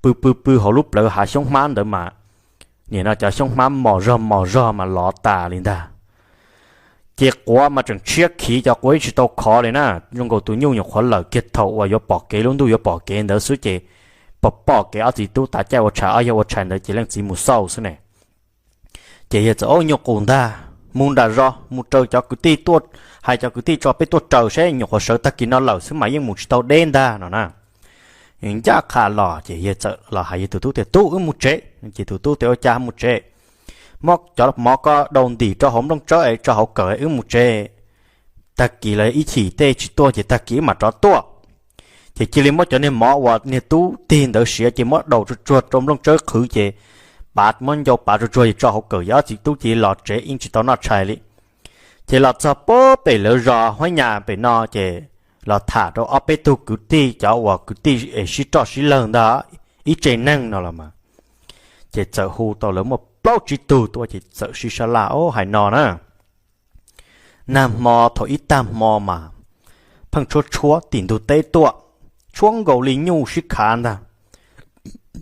pw pw pw hauv lub plawv hav xyoob hmab ntawd mas, nim no cov xyoob hmab mos zog mos zog mas lov tas li ntag. Ces quav mas tseem tshiab khiv, cov quav ib tsis tau khov li na, zoo nkaus tus nyuj nyuam qhuav lawm kiag thaum uas yuav pom kev, lub ntuj yuav pom kev ntawd xwb ces pom pom kev ob txiv tub tav caij ua tshais, ob yawg ua tshais ntawd ces leej txiv mus xauj xwb ne. Ces yawg txawm, u, nyuj qus ntag, mus nram zos mus raws cov kwv tij tuaj, hais cov kwv tij tso peb tuaj raws seb, nyuam qhuav sawv tag kis no lawm xwb mas yeej mus tsis tau deb ntag no na. Ncaj qha los ces yawg txawm los hais yawg tus tub tias, tub, wb mus tsev. Ces tus tub tias, ua cas mus tsev? Muab cov mov ko dau ntim rau hauv nplooj tsawb es tso hauv kawm wb mus tsev. Tag kis los ib chim tej tsis tuaj ces tag kis wb mam rov tuaj. Ces cia li muab cov niag mov uas niag tub tig ntawd siav ces muab dau tsuag tsuag rau nplooj tsawb qhwv ces pav, muab ncau pav tsuag tsuag ces tso hauv kawm, yawg ob txiv tub cia li los tsev, yeej tsis tau noj tshais li. Ces los txog pem lawv zos Huab Nyas pem no ces los tham rau ob peb tug kwv tij, cov uas kwv tij es sib roj sib lawg ntag, ib tse neeg no los mas, ces txawm hu tau lawv muaj plaub tsib tug tuaj ces txawm sib sab laj, o, hais no na, nag hmo thaum ib tag hmo mas pheej tshuab tshuab tim ntug teb tuaj, tshuab nkaus li nyuj sib khav ntag.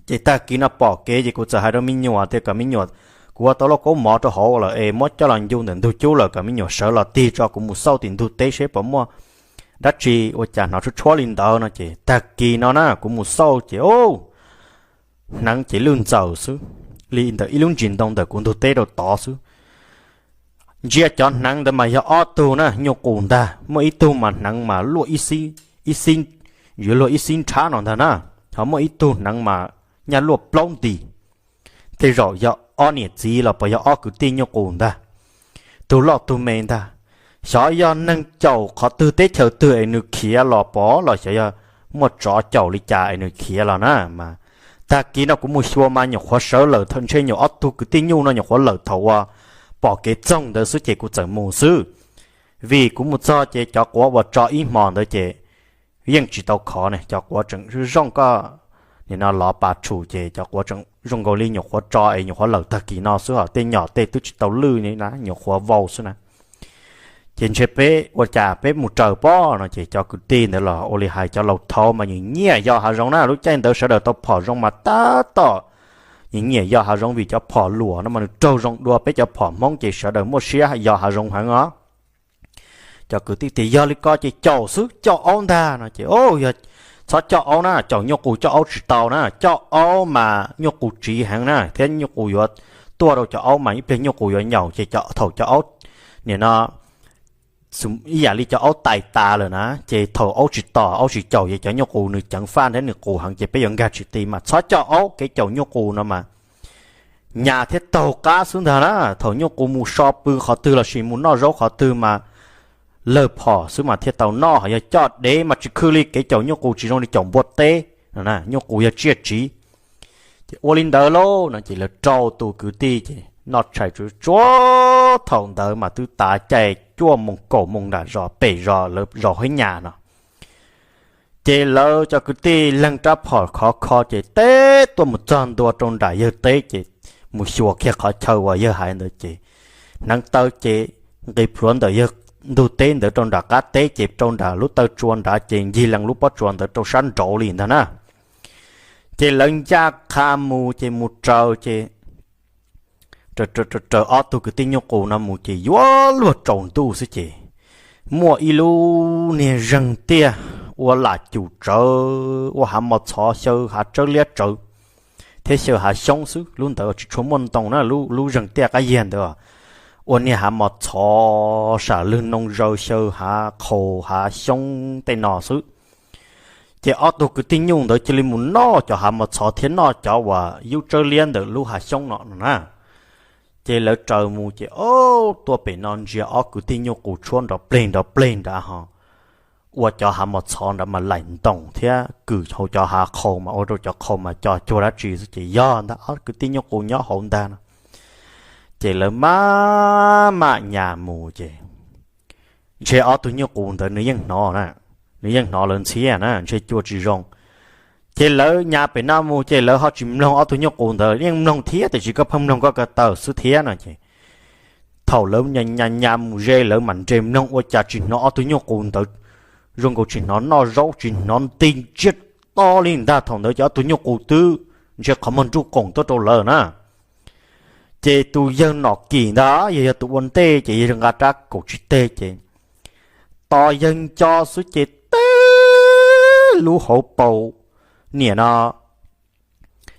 Ces tag kis no pom kev ces kuv txawm hais rau me nyuam tias kom me nyuam, kuv ua tau lauj kaub mov rau hauv lawm es muab coj los ncu ntawm ntug cub lawm, kom me nyuam sawv los tig tso kuv mus xauj tim ntug teb seb puas muaj dab tsi, ua cas hnov tshuab tshuab li ntawd no. Ces tag kis no na kuv mus xauj ces, o, hneev ces lwj ntxaws xwb, li ntawm ib lub ntsis ntoo ntawm kuv ntug teb rau tod xwb. Ntsia cov hneev ntawd mas yog ob tug na nyuj qus ntag, muaj ib tug mas hneev mas luaj ib xib, yuav luag ib xib nrhab no ntag na, ho muaj ib tug hneev mas nyaj luaj plaub nti. Tej zaum yog ob niam txiv los puas yog ob kwv tij nyuj qus ntag, tug loj tug me ntag. Xyov yog neeg caum qhov twg teb chaws twg es nws khiav los pov los xyov yog muaj tsov caum li cas es nws khiav los na mas. Tag kis no kuv mus xyuas mas nyuam qhuav sawv lawm, ntshe nyuam ob tug kwv tij nyuj no nyuam qhuav lawm thaum uas pom kev txoog ntawd xwb ces kuv txawm mus xwb. Vim kuv mus txog ces cov quav uas tso ib hmos ntawd ces yeej tsis tau khov ne, cov quav tseem zoo koj nim no lov pas tshum ces cov quav tseem zoo nkaus li nyuam qhuav tso es nyuam qhuav lawm tag kis no xwb, ho tej nyom tej twb tsis tau lwj na, nyuam qhuav vau xwb na. Ces ntshe peb ua cas peb mus raws pob no ces cov kwv tij ntawd los ua li hais cov laus thaud mas nyiam nyiam yos hav zoov na, lub caij ntawd sawv daws tau phom zoo mas tab tom nyiam nyiam yos hav zoov vim cov phom luam no mas nws raug zoo dua peb cov phom Hmoob ces sawv daws muaj siab yos hav zoov heev os. Cov kwv tij tias yog li ko ces caum xwb, coj aub ntag no ces, o, yog txhob coj aub na, caum nyuj qus coj aub tsis tau na, coj aub mas nyuj qus tsiv heev na thiab nyuj qus yuav tuaj rau cov aub mas ib pliag nyuj qus yuav nyaum ces thaum cov aub, nim no ib yam li cov aub tais tas lawm na ces thaum aub tsis tom aub tsis caum ces cov nyuj qus nws ceev faj thiab nws qus heev ces peb yuav nkag tsis ti mas txhob coj aub, kev caum nyuj qus no mas nyas thiab taug qab xwb ntag na. Thaum nyuj qus mus so pw qhov twg lossis mus noj zaub qhov twg mas lawg phom xwb mas thiaj tau noj, ho yog coj dev mas tsis khw li, kev caum nyuj qus tsis zoo li caum npua teb no, nyuj qus yog tsiaj tsiv. Ces ua li ntawd lauj no ces lawv rau tus kwv tij ces noj tshais tsuav tsuav thaum ntawd mas twb tav caij cuaj moos kaum moos nram zos pem zos lawv zos Huab Nyas no. Ces lawv cov kwv tij leeg rab phom khov kho ces teb tuaj mus txog ntua rau nram yawg teb ces mus xyuas kiag qhov chaw uas yawg hais ntawd ces hneev taw ces nqis plhuav ntawm yawg ntug teb ntawd rau nram qab teb ces rau nram lub taw tsua nrad ces ncig lees lub pob tsuas ntawd rau sab nraud li ntag na. Ces lawv ncaj qha mus ces mus raws ces raws ob tug kwv tij nyuj qus no mus ces yuav luag tsaus ntuj xwb ces muaj ib lub niag zeeg tiaj ua lam cum tsawv, ua hav mos txhov xyaw hav tsawb liab tsawv thiab xyaw hav xyoob xwb. Lub ntawd tsis tshua muaj ntoo na, lub zeeg tiaj qab yiag ntawd ua niag hav mos txhov sam lwg noo zaws xyaw hav qhaus hav xyoob tej no xwb. Ces ob tug kwv tij nyuj ntawd cia li mus noj cov hav mos txhov thiab noj cov uas yub tsawb liab ntawm lub hav xyoob no no na. Ces lawv raws mus ces o, tuaj pem no ntsia ob kwv tij nyuj qus tshuab nrov pleg nrov pleg nrad ho ua cov hav mos txhov nrad mas laim ntoos thiab kws hauv cov hav qhaus mas ua rau cov qhaus mas co cuag dab tsi xwb ces yog ntag ob kwv tij nyuj qus nyob hauv ntag no. Ces lawv maj mam nyas mus ces ntshe ob tug nyuj qus ntawd nws yeej hnov na, nws yeej hnov lawv ntxhiab na, ntshe cua tsis zoo. Ces lawv nyas pem no mus ces lawv ho tsis mloog ob tug nyuj qus ntawd, yeej mloog thiab tiam sis koj pheej mloog koj ko taw xwb thiab no ces thaum lawv nyas nyas mus ze lawv mam nres mloog ua cas tsis hnov ob tug nyuj qus ntawd zoo nkaus tsis hnov noj zaub tsis hnov nti ntsiag to li ntag. Thaum ntawd ces ob tug nyuj qus twb ntshe qhov muag nruj qoom tuaj rau lawv na. Ces tus yawg Nom Kim ntag yog yog tus ua ntej ces yawg nqa rab kaum tsib teg ces tos yawg nco xwb ces teb lub hauv paus niam no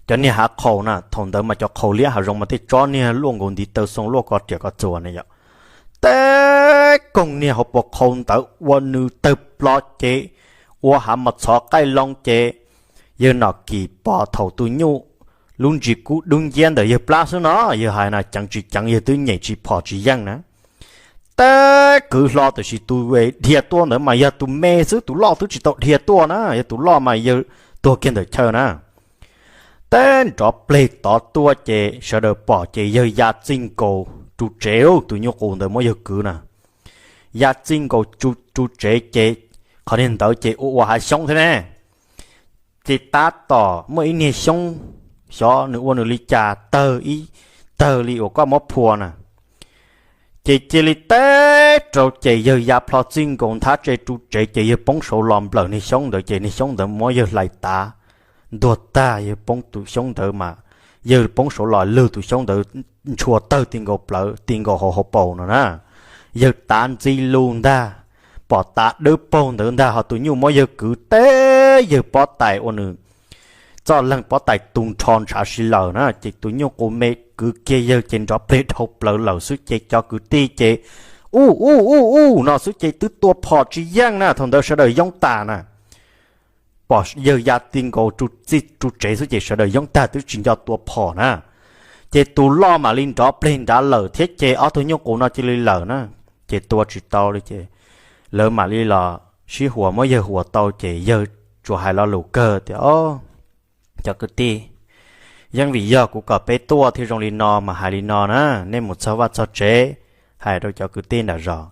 cov niag hav qhaus na, thaum ntawd mas cov qhaus liab hav zoov mas tej tsob niag luaj nkaus ntiv taw xoo luaj ko riam ko txuas ne yom. Teb koog niag hauv paus qhaus ntawd ua nws tawg plho ces ua hav mos txhov qaij loo ces yawg Nom Kim pom thaum tus nyuj lub ntsis kub dub nciab ntawm yawg plab xwb no, yawg hais no ceev tsis ceev yawg twb nyem tsis phom tsis yeej na. Teb kwv hlo tiam sis tus dhia tuaj ntawd mas yog tus me xwb, tus loj twb tsis tau dhia tuaj na, yog tus loj mas yawg tuag kiag ntawm chaw na. Teb nrov pleg tod tuaj ces sawv daws pom ces yawg ya txij nkaus ru tsev, tus nyuj qus ntawd muab yawg kwv na, ya txij nkaus ru tsev ces qhov niag ntawd ces ua ua hav xyoob thiab ne. Ces tab tom muaj ib niag xyoob, xyov nws ua nws li cas tawg ib tawg li uas koj muab phua na. Ces cia li teb rau ces yawg ya plho txij nkaus nthab tse ru tsev ces yawg poob saud los nplawm niag xyoob ntawd ces niag xyoob ntawd muab yawg hlais tav ntuag tag, yawg poob tus xyoob ntawd mas yawg poob saud los lwg tus xyoob ntawd ntshua tawg ti nkaus plawv ti nkaus hauv hauv paus no na. Yawg tav ntxi lus ntag, pom tav dawb paug ntawd ntag ho tus nyuj muab yawg kwv teb yawg pob tais ua nws txoj leeg pob tais tu nrho ntshav si lawm na. Ces tus nyuj qus me kwv kiag yawg ces nrov pleg dhau plaws lawm xwb ces cov kwv tij ces u u u u no xwb ces twb tua phom tsis yeej na, thaum ntawd sawv daws yoob tas na. Pom yawg ya ti nkaus txij ru tsev xwb ces sawv daws yoob tag twb tsis nco tua phom na. Ces tus loj mam li nrov pleg nrad lawm thiab ces ob tug nyuj qus no cia li lawm na. Ces tua tsis tau li ces lawv mam li los sib huas muab yawg huas tau ces yawg tsuas hais lo lus kawg tias o, cov kwv tij, yeej vim yog kuv kom peb tuaj thiaj zoo li no mas hais li no na, nej mus txog vaj txog tsev hais rau cov kwv tij nram zos,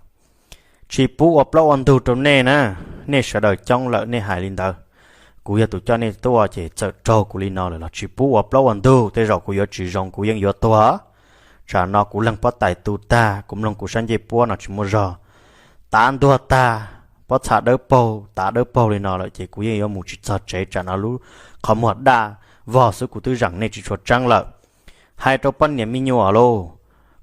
tsis pub ua plaub ua ntug rau nej na. Nej sawv daws coob lawm nej hais li ntawd, kuv yog tus coj nej tuaj ces txawm raug kuv li no lawm los tsis pub ua plaub ua ntug, tej zaum kuv yuav tsis zoo kuv yeej yuav tuag. Tsam no kuv leeg pob tais tu tag kuv mloog kuv sab ncej puab no tsis muaj zog, tav ntuag tag, pob txha dawb paug tav dawb paug li no lawm ces kuv yeej yuav mus tsis txog tsev, tsam no lub qhov muag daj vog xwb kuv twb zeem nej tsis tshua tseeb lawm. Hais rau poj niam me nyuam lauj,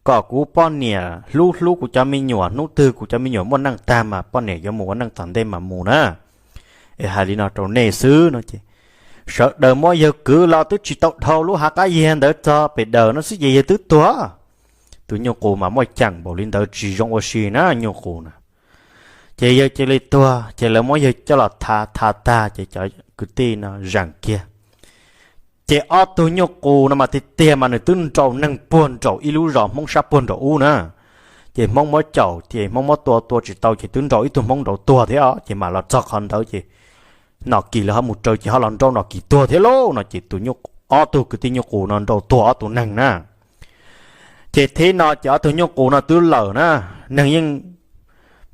kom kuv poj niam hlub hlub kuv cov me nyuam, hnub twg kuv cov me nyuam muaj neej tag mas poj niam yuav mus ua neej tom ntej mas mus na. Es hais li no rau nej xwb no ces sawv daws muab yawg kwv los twb tsis tau dhau lub hav qab yiag ntawd txog pem daws no xwb ces yawg twb tuag. Tus nyuj qus mas muaj ceem npaum li ntawd tsis zoo ua si na nyuj qus na. Ces yawg cia li tuag ces lawv muab yawg coj los tha tha tag ces cov kwv tij no zeem kiag. Ces ob tug nyuj qus no mas tiag tiag mas nws twb nraus neeg puag nraum ib lub zos Hmoob sab puag nraum ub na. Ces Hmoob muab caum ces Hmoob muab tua tua tsis tau ces twb nraus ib tug Hmoob nraud tuag thiab os, ces mam los txog qhov ntawd ces Nom Kis lawv ho mus raws ces ho los nraus Nom Kis tuag thiab lauj no ces tus nyuj, ob tug kwv tij nyuj qus no nraus tuag ob tug neeg na. Ces thib no ces ob tug nyuj qus no twb lawm na, neeg yeej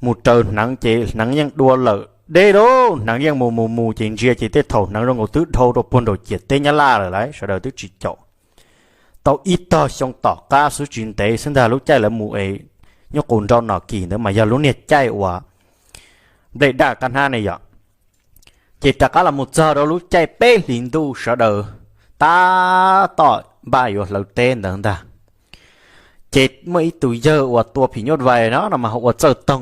mus raws hneev ces hneev yeej dua lawm deb lauj, hneev yeej mus mus mus ces ntsia ces tej thaum hneev zoo nkaus twb dhau rau puag nraum ciam teb Nyab Laj lawm lauj, sawv daws twb tsis caum. Tau ib tog xyoo tom qab xwb tsis ntev xwb ntag lub caij lawv mus es nyuj qus nraus Nom Kis ntawd mas yog lub niag caij uas nplej daj qab hnab ne yom. Ces rov qab los mus txog rau lub caij peb hlis ntuj sawv daws tab tom npaj yuav hlawv teb ntawd ntag. Ces muaj ib tus yawg uas tua phim nyuj vais no no mas hu ua Txawj Toog.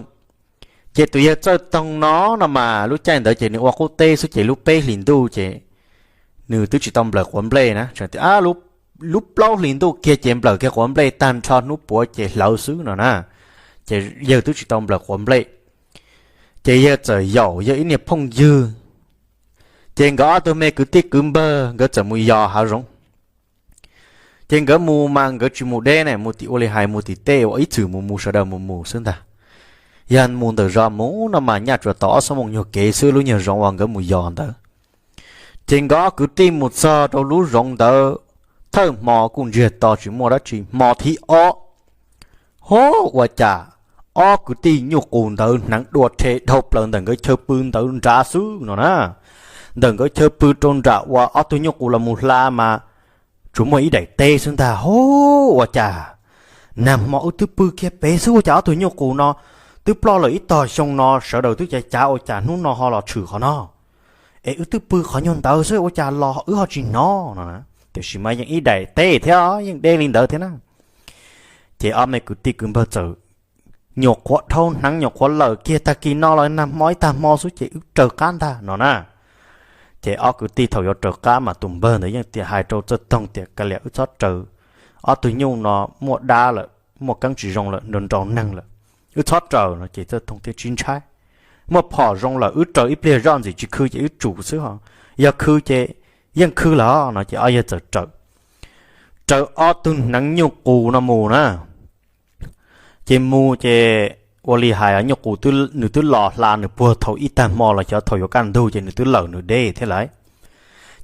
Ces tus yawg Txawj Toog no no mas lub caij ntawd ces nws ua qub teb xwb ces lub peb hlis ntuj ces nws twb tsis tau nplawm quav nplej na, lub plaub hlis ntuj kiag ces nplawm kiag quav nplej tag nrho hnub puav ces hlawv xwb no na. Ces yawg twb tsis tau nplawm quav nplej. Ces yawg txawm yaum yawg ib niag phooj ywg Ces nkawd ob tug me kwv tij kwv npawg nkawd txawm mus yos hav zoov. Ces nkawd mus mas nkawd tsis mus deb ne, mus tim ua li hais mus tim tej uas ib txwm mus mus sawv daws mus mus xwb ntag. Yog mus ntawm zos mus no mas nyaj tsuas tau ob xuab moos nyuag kev xwb lub nyuag zoov uas nkawd mus yos ntawd. Ces nkawd ob kwv tij mus txog rau lub zoov ntawd, thawj hmo kuj ntsiag to tsis muaj dab tsi, hmo thib ob, ho, ua cas ob kwv tij nyuj qus ntawd hneev dua rhe dhau plaws ntawm nkawd chaw pw ntawd nrad xwb no na. Ntawm nkawd chaw pw rau nram uas ob tug nyuj qus los mus hla mas tsuas muaj ib daim teb xwb ntag. Ho, ua cas nag hmo wb twb pw kiag pem xwb ua cas ob tug nyuj qus no twb ploj lawm ib tog xyoo no sawv daws twb cav cav ua cas hnub no ho los tshwm qhov no? Es wb twb pw qhov nyuag ntawd xwb ua cas los wb ho tsis hnov no na. Tiam sis mas yeej ib daim teb thiab yeej deb li ntawd thiab na. Ces ob me kwv tij kwv npawg txawm nyuam qhuav dhau hneev nyuam qhuav lawm kiag, tag kis no los nag hmo ib tag hmo xwb ces wb raws qab ntag no na. Ces ob kwv tij thaum yuav raws qab mas tus npawg ntawd yeej tias hais rau Txawj Toog tias, Kav liam, wb txhob raws, ob tug nyuj no muaj dab lawm, muaj keeb tsis zoo lawm, nrau nrau neeg lawm, wb txhob raws no. Ces Txawj Toog thiaj sib ntshai, Muaj phom zoo lawm, wb raws ib pliag zoj ntxim tsis khw ces wb tsum xwb ho, yog khw ces yeej khw lawm no. Ces ob yawg txawm raws, raws ob tug hneev nyuj qus no mus na. Ces mus ces ua li hais nyuj qus nws twb los hla nws puag thaum ib tag hmo los xyov thaum yuav kaj ntug ces nws twb lawm nws deb thiab lawm.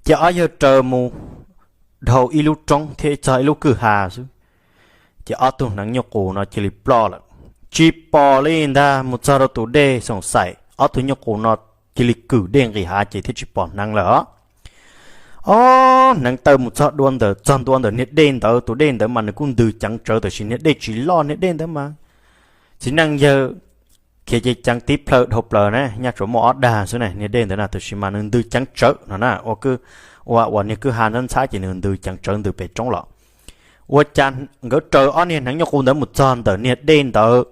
Ces ob yawg raws mus dhau ib lub roob thiab txog ib lub kwj ha xwb, ces ob tug hneev nyuj qus no cia li ploj lawm, tsis pom li ntag. Mus txog rau tus dej xoom xaim ob tug nyuj qus no cia li kwm dej nqis hav ces thiaj tsis pom hneev lawm os. Ob hneev tawm mus txog dua ntawm, txog ntua ntawm niag dej ntawd, tus dej ntawd mas nws kuj ntws ceev tsawv tiam sis niag dej tsis loj, niag dej ntawd mas txiv neej yawg khiav ceev ceev tib plhaw dhau plaws na, nyaj tsuas muaj ob dag xwb na niag dej ntawd na, tiam sis mas nws ntws ceev tsawv no na, ua, ua niag kwj ha ntxhab ntxhab ces nws ntws ceev tsawv ntws pem roob los. Ua cas nkawd raws ob niag hneev nyuj qus ntawd mus txog ntawm niag dej ntawd,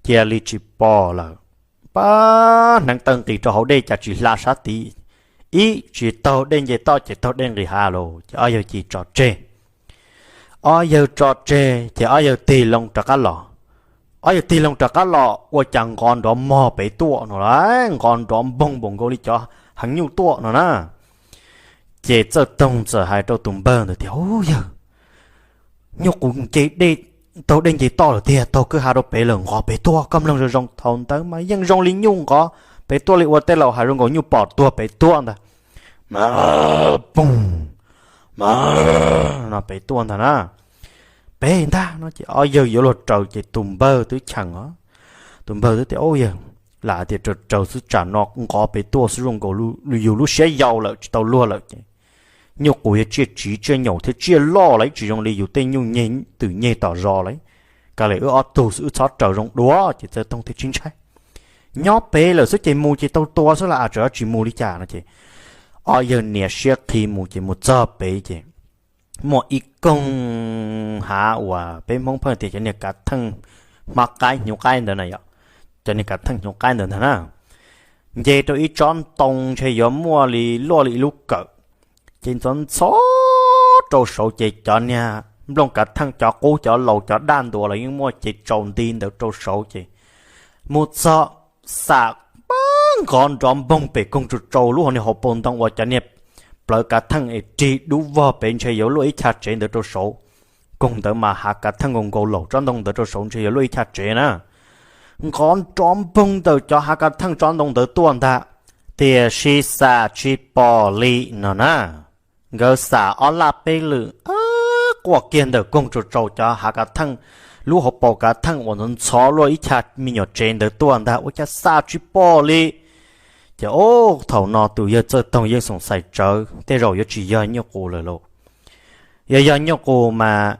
cia li tsis pom lawm. Pab hneev tawm nqis rau hauv dej cas tsis hla sab tid, ib tsis taug dej nce toj ces taug dej nqis hav los ces ob yawg cia li tso tseg. Ob yawg tso tseg ces ob yawg tig loo rov qab los. Ob yawg tig loo rov qab los ua cas nqov nrov mog pem tuaj no las, nqov nrov npoog npaum nkaus li cov heev nyuj tuaj no na. Ces Txawj Toog txawm hais rau tus npawg ntawd tias, Ub yawg, nyuj qus nce dej, taug dej nce toj lawm tiag, taug kwj ha rau pem lawm, nqov pem tuaj, koj mloog zoo zoo, thaum ntawd mas yeej zoo li nyuj nqov pem tuaj li uas tej laus hais zoo nkaus nyuj pom tuag pem tuaj ntag. Mas poog, mas no pem tuaj ntag na. Pem ntag no ces ob yawg yuav luag raws ces tus npawg twb cheem os. Tus npawg twb tias, Ub yawg, lam tias raws raws xwb tsam no nqov pem tuaj xwb zoo nkaus yus lub siab yau lawm tsis tau luag lawm ces nyuj qus yog tsiaj tsiv tsiaj nyaum thiab tsiaj loj lawm tsis zoo li yus tej nyuj nyeg twm nyeg tom zos lawm. Kav liam wb ob tug xwb wb txhob raws zoo dua. Ces Txawj Toog thiaj sib ntshai, nyob pem lawm xwb ces mus ces tau tua xwb las, tsam tsis mus li cas no ces ob yawg nias siab qhi mus ces mus txog pem ces muaj ib koog hav uas peb Hmoob pheej tias cov niag kav theej hmab qaib hnyuv qaib ntawd na yom, cov niag kav theej hnyuv qaib ntawd ntag na, nce rau ib tsob ntoo ntshe yuav muaj li luaj li ib lub kawm. Ces ntxhov ntxhov rau saud ces cov niag nplooj kav theej, cov qub cov laus cov daj ntua los yeej muaj ces tsaus nti ntawd rau saud ces mus txog xam pab nqov nrov npoog pem koog tsaus tsaus lub hauv niag hauv paus ntoo uas cov niag plawv kav theej es rig dub vog pem ntshe yuav luaj ib chav tsev ntawd rau saud. Koog ntawd mas hav kav theej nkaus nkaus laum tsob ntoo ntawd rau saud ntshe yuav luaj ib chav tsev na. Nqov nrov npoog ntawm cov hav kav theej tsob ntoo ntawd tuaj ntag, tiam sis xam tsis pom li no na. Nkawd xam ob laj peb lwm quaj kiag ntawm koog tsaus tsaus cov hav kav theej, lub hauv paus kav theej uas ntxhov ntxhov luaj ib chav me nyuam tsev ntawd tuaj ntag ua cas xam tsis pom li. Ces ub, thaum no tus yawg Txawj Toog yeej xoom xaim tsawv, tej zaum yuav tsis yog nyuj qus lawm lauj. Yog yog nyuj qus mas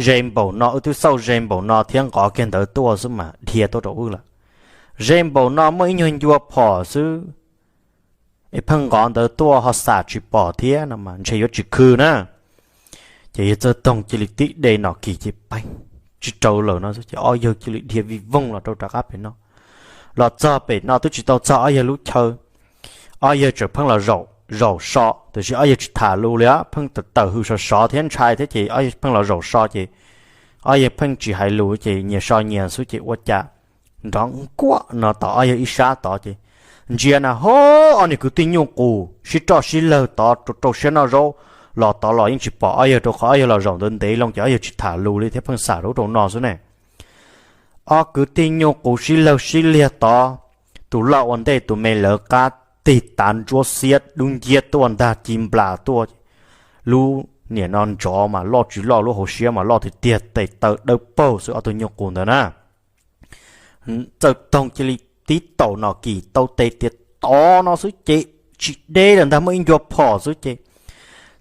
ze npaum no, wb twb xauj ze npaum no thiab nqov kiag ntawd tuaj xwb mas dhia tuaj rau wb lawm. Ze npaum no muaj ib nyuag ncua phom xwb es pheej nqov ntawd tuaj ho xam tsis pom thiab no mas ntshe yuav tsis khw na. Ces yawg Txawj Toog cia li tib de nom kis ces peeg tsis raws lawm no xwb ces ob yawg cia li dhia vij voog los rau rov qab pem no. Los txog pem no twb tsis tau txog ob yawg lub chaw, ob yawg tseem pheej los zaum so, tiam sis ob yawg tsis tham lus li, pheej tawm tawm hws sov sov thiab ntshai thiab ces ob yawg pheej los zaum so ces ob yawg pheej tsis hais lus ces nyias so nyias xwb ces ua cas nrov nkuaj no tom ob yawg ib sab tod ces ntsia na ho, ob niag kwv tij nyuj qus sib roj sib lawg tod rau rau siab noj zaub los tod los yeej tsis pom ob yawg rau qhov ob yawg los zaum ntawd ntev loo ces ob yawg tsis tham lus li thiab pheej xam rau ub rau no xwb ne. Ob kwv tij nyuj qus sib lawg sib liag tod, tus loj ua ntej tus me lawv qab, tig tav ntsuab xiab dub nciab tuaj ntag ci nplas tuaj, lub niam no ntsov mas loj tsis loj lub hauv siab mas loj tiag tiag tes taw dawb paug xwb ob tug nyuj qus ntawd na. Txawj Toog cia li tib taum nom kim tau tes tias tod no xwb ces tsis deb lawm ntag muaj ib ncua phom xwb ces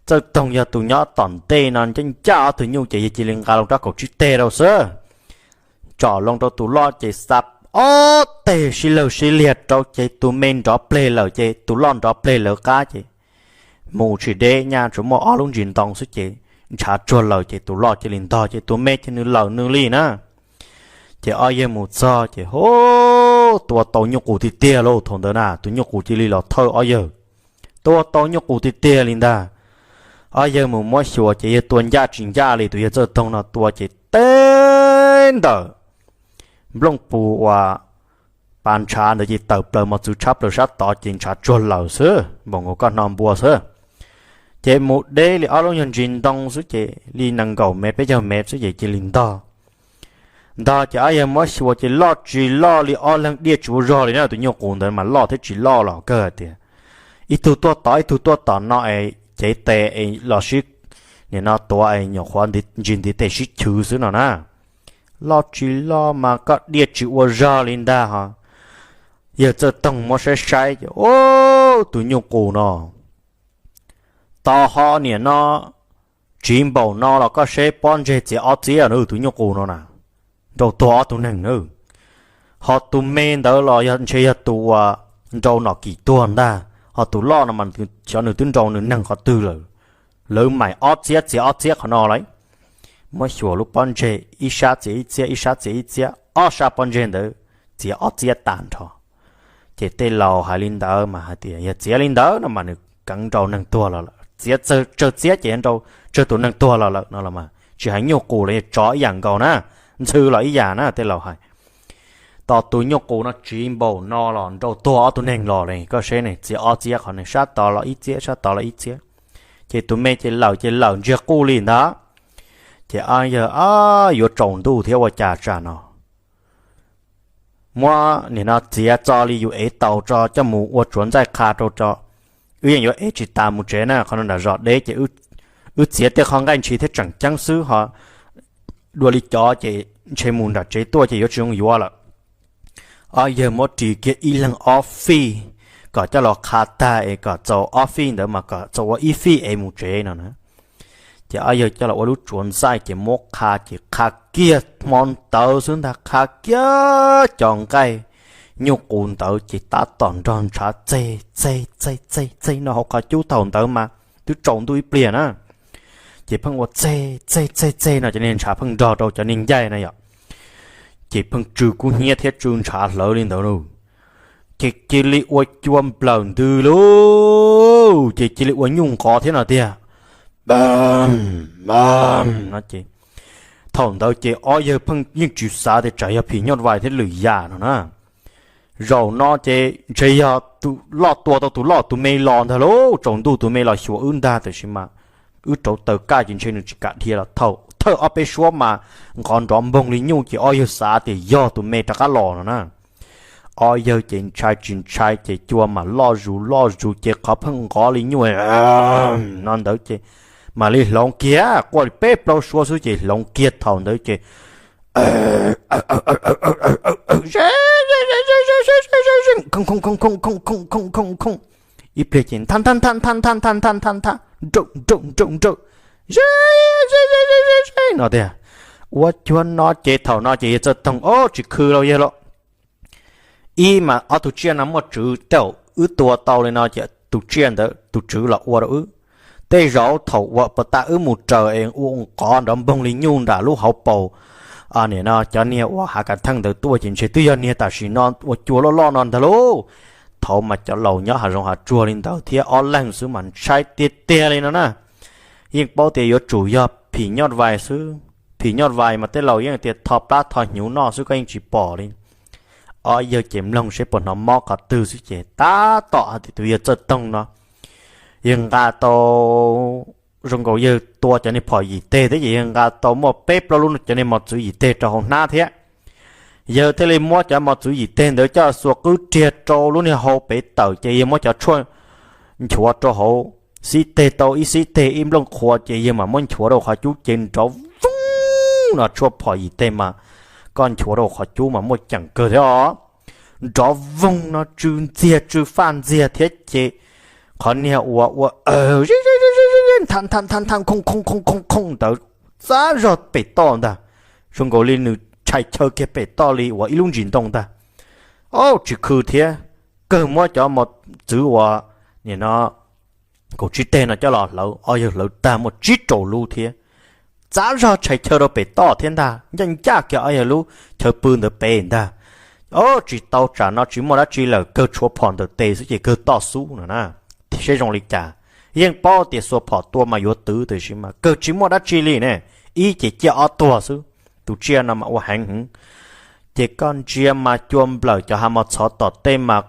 Txawj Toog yog tus nyob tom ntej no ncaj ncaj ob tug nyuj ces yawg cia li nqa loo rab kaum tsib teg rau xwb. Tsom loo rau tus loj ces xa ob teg sib lawg sib liag rau ces tus me nrov pleg lawm ces tus loj nrov pleg lawv qab ces mus tsis deb nyaj tsuas muaj ob lub ntsis ntoo xwb ces ntshav tsuag lawm ces tus loj cia li ntog ces tus me ces nws lawm nws li na. Ces ob yawg mus txog ces hu, tua tau nyuj qus tiag tiag lauj. Thaum ntawd na tus nyuj qus cia li los thawj ob yawg, tua tau nyuj qus tiag tiag li ntag. Ob yawg mus muab xyuas ces yawg tua ncaj tsis ncaj li tus yawg Txawj Toog no tua ces teb ntawm nplooj pus uas pas ntshav ntawd ces tawm plaws mos txwv tshab plaws sab tod ces ntshav tsuag lawm xwb npaum nkaus koj hno npua xwb. Ces mus deb li ob lub nyuag ntsis ntoo xwb ces li nees nkaum mev peb caug mev xwb ces cia li ntog. Ntog ces ob yawg muab xyuas ces loj tsis loj li ob leeg diaj tsis ua zog li na. Tus nyuj qus ntawd mas loj thiab tsis loj los kawg tias ib tug tuaj tod ib tug tuaj tom no es cev tes es los sib, nim no tuav es nyuam qhuav ntsis ntiv tes sib chwv xwb no na. Loj tsis loj mas koj diaj tsis ua zog li ntag ho. Yawg Txawj Toog muab saib saib ces ub, tus nyuj qus no tos ho nim no tsiv npaum no los koj seb pob ntseg txiav ob txiab na tus nyuj qus no na, nrau tuag ob tug neeg na. Ho tus me ntawd los ntshe yog tus uas nrau nom kim tuag ntag, ho tus loj no mas xyov nws twb nrau nws neeg qhov twg lawm. Lawv maim ob txiab txiav ob txiab qhov no lauj. Muab xyuas lub pob ntseg ib sab txiav ib txiab ib sab txiav ib txiab ob sab pob ntseg ntawd txiav ob txiab tag nrho. Ces tej laus hais li ntawd mas hais tias yog txiav li ntawd no mas nws keev nrau neeg tuag los lawm. Txiav tsawg txiab ces nrau tsawg tus neeg tuag los lawm no los mas tsis hais nyuj qus los yog tsov ib yam nkaus na, ntxhw los ib yam na tej laus hais. Tos tus nyuj qus no tsiv npaum no los nrau tuag ob tug neeg los li koj seb ne, txiav ob txiab qhov ne, sab tod los ib txiab sab tod los ib txiab. Ces tus me ces lawm ces lawm ntsiag quj li ntag. Ces yawg yuav tsaus ntuj thiab ua cas tsam no muab nim no txiav txo li yus ev taus tso coj mus ua tsuav ntxaij qha rau tso. Wb yeej yuav ev tsis tas mus tsev na, qhov no nram zos deb ces wb txiav tej qhov nqaij ntshis thiab tseem ceeb xwb ho. Dua li cov ces ntshe mus nram tsev tuaj ces yuav tsis zoo yuav lawm. Ob yawg muab ris kiag ib leeg ob fij kom coj los qha tag es kom txaus ob fij ntawd mas kom txaus ua ib fij es mus tsev no na. Ces ob yawg coj los ua lub tsuav ntxaij ces muab qha ces qha kiag hmo ntawd xwb ntag, qha kiag cov nqaij nyuj qus ntawd ces tab tom nrog ntshav txeg txeg txeg txeg txeg no hauv qhov cub thaum ntawd mas twb tsaus ntuj ib pliag na. Ces pheej ua txeg txeg txeg txeg no cov niag ntshav pheej nrog rau cov niag ncaij na yom. Ces pheej tsw kub hnyiab thiab tsw ntshav hlawv li ntawd lauj. Ces cia li ua cua nplawm ntws lauj, ces cia li ua nyuj nqov thiab no tiag. Pam pam no ces thaum ntawd ces ob yawg pheej yeej tsis xav tias tsam yog phim nyuj vais thiab lwm yam no na. Zaum no ces ntshe yog tus loj tua tau tus loj, tus me los ntag lauj. Tsaus ntuj tus me los xyuas wb ntag, tiam sis mas wb rauv taws kaj ces ntshe nws tsis kam dhia los thaum thawj ob peb suab mas nqov nrov npoog li nyuj ces ob yawg xav tias yog tus me rov qab los no na. Ob yawg ces ntshai tsis ntshai ces cua mas loj zus loj zus ces qhov pheej nqov li nyuj no ntawd ces mam li hloov kiag, quaj li peb plaub suab xwb ces hloov kiag thaum ntawd ces khooj khooj khooj khooj khooj khooj khooj khooj khooj, ib pliag ces ntha ntha ntha ntha ntha ntha ntha ntha ntha, nrauj nrauj nrauj nrauj, ze ze ze ze no tiag. Ua cuag no ces thaum no ces yawg Txawj Toog ob tsis khw lauj yawg lauj. Ib mas ob tug tsiaj no muaj tswv, tej zaum wb tua tau li no ces tus tsiaj ntawd tus tswv los ua rau wb. Tej zaum thaum uas puag ta wb mus raws es ua nqov nrov npoog li nyuj nram lub hauv paus, nim no cov niag uas hav kav theej ntawd tuaj ces ntshe twb yog niag tam sim no ua cua loj loj no ntag lauj. Thaum mas cov laus nyob hav zoov hav tsuag li ntawd thiab ob leeg xwb mas ntshai tiag tiag li no na. Yeej paub tias yuav tsum yog phim nyuj vais xwb, phim nyuj vais mas tej laus yeej tias tho plab tho hnyuv noj xwb koj yeej tsis pom li. ob yawg ces mloog seb puas hnov mob qhov twg xwb ces tab tom hais tias tus yawg Txawj Toog no yawg nqa tau, zoo nkaus yawg tua cov niag phom yim teg thiab ces yawg nqa tau muaj peb plaub lub cov niag mos txwv yim teg rau hauv hnab thiab. Yawg thiaj li muab cov mos txwv yim teg ntawd coj xuas qwb riag rau lub niag hau pem tawm ces yawg muab cov tshuaj nchuav rau hauv xib teg tau ib xib teg ib nplooj qhuav ces yawg mam muab nchuav rau qhov cub ces nrov voog no, tshuaj phom yim teg mas koj nchuav rau qhov cub mas muaj ceem kawg thiab os. Nrov voog no tsw ntxiag tsw faj ntxiag thiab ces qhov niag uas ua ntha ntha ntha ntha khoo khoo khoo khoo ntawd txav zog pem toj ntag, zoo nkaus li nws tshais chaw kiag pem toj li uas ib lub ntsis ntoo ntag. Au, tsis khw thiab, kawg muab cov mos txwv uas nim no kaum tsib teg no coj los hlawv, ob yawg hlawv tag muaj tsib rau lub thiab, txav zog tshais chaw rau pem toj thiab ntag, ncaj ncaj kiag ob yawg lub chaw pw ntawd pem ntag. Au, tsis tau, tsam no tsis muaj dab tsi lawm, kawg tshuav phom ntawm tes xwb ces kawg toj xub no na. Seb zoo li cas, yeej paub tias xuas phom tua mas yuav twv tiam sis mas kawg tsis muaj dab tsi li ne, ib ces ciaj ob tuag xwb. Tus tsiaj no mas ua heev heev, ces koj ntsia mas cua nplawm cov hav mos txhov tom tej mas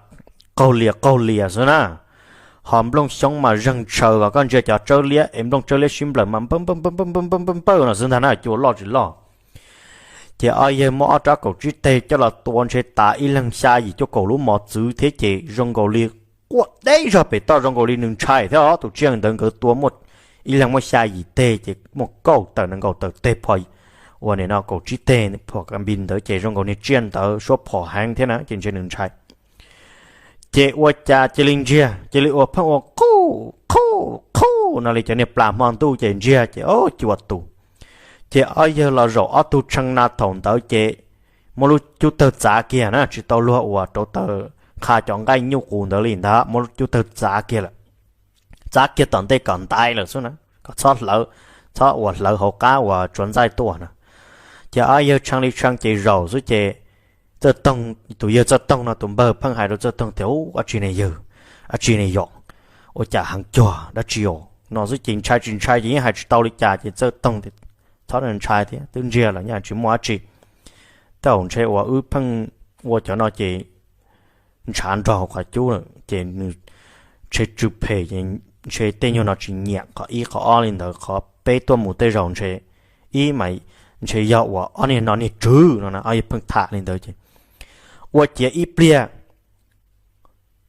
qaug lias qaug lias xwb na. Ho nplooj xyoob mas zeeg tshaws, koj ntsia cov tsawb liab es nplooj tsawb liab sib nplawm mas npawj npawj npawj npawj npawj npawj no xwb ntag na, cua loj tsis loj. Ces ob yawg muab ob rab kaum tsib teg coj los tua ntshe tas ib leeg xya yim cuaj kaum lub mos txwv thiab ces zoo nkaus li quaj deb zog pem toj, zoo nkaus li nws ntshai thiab os. Tus tsiaj ntawd nkawd tua muaj ib leeg muaj xya yim teg ces muaj kaum tawm nees nkaum tawm teg phom, ua nim no kaum tsib teg phom kas npis ntawd ces zoo nkaus niag tsiaj ntawd suab phom heev thiab na ces ntshe nws ntshai. Ces ua cas cia li ntsiag, cia li ua pheej ua qhuj qhuj qhuj no li cov niag plas hmo ntuj ces ntsiag ces o cua tus. Ces ob yawg los zaum ob tug tshee na thaum ntawd ces muab lub cub tawg txav kiag na, tsis tau luag uas rauv taws qha cov nqaij nyuj qus ntawd li ntag, muab lub cub tawg txav kiag lawm. Txav kiag tom ntej kom ntaiv lawm xwb na, kom txhob hlawv, txhob uas hlawv hauv qab uas tsuav ntxaij tuaj na. Ces ob yawg tshee li tshee ces zaum xwb ces Txawj Toog, tus yawg Txawj Toog no tus npawg pheej hais rau Txawj Toog tias, u, dab tsi ne yawg, dab tsi ne yom, ua cas heev cuag dab tsi os no xwb ces ntshai tsis ntshai ces yeej hais tsis tau li cas ces Txawj Toog tias, txhob ntshai thiab, twb ntsiag lawm yeej tsis muaj dab tsi. Tej zaum ntshe uas wb pheej ua cov no ces ntshav nrog hauv qhov cub lawm ces nws ntshe tsw phem ces ntshe tej nyuag no tsis nyiam qhov ib qhov ob li ntawd, qhov peb tuaj mus tej zaum ntshe ib mas ntshe yog uas ob niag no niag tswv no na, ob yawg pheej tham li ntawd ces ua ciav ib pliag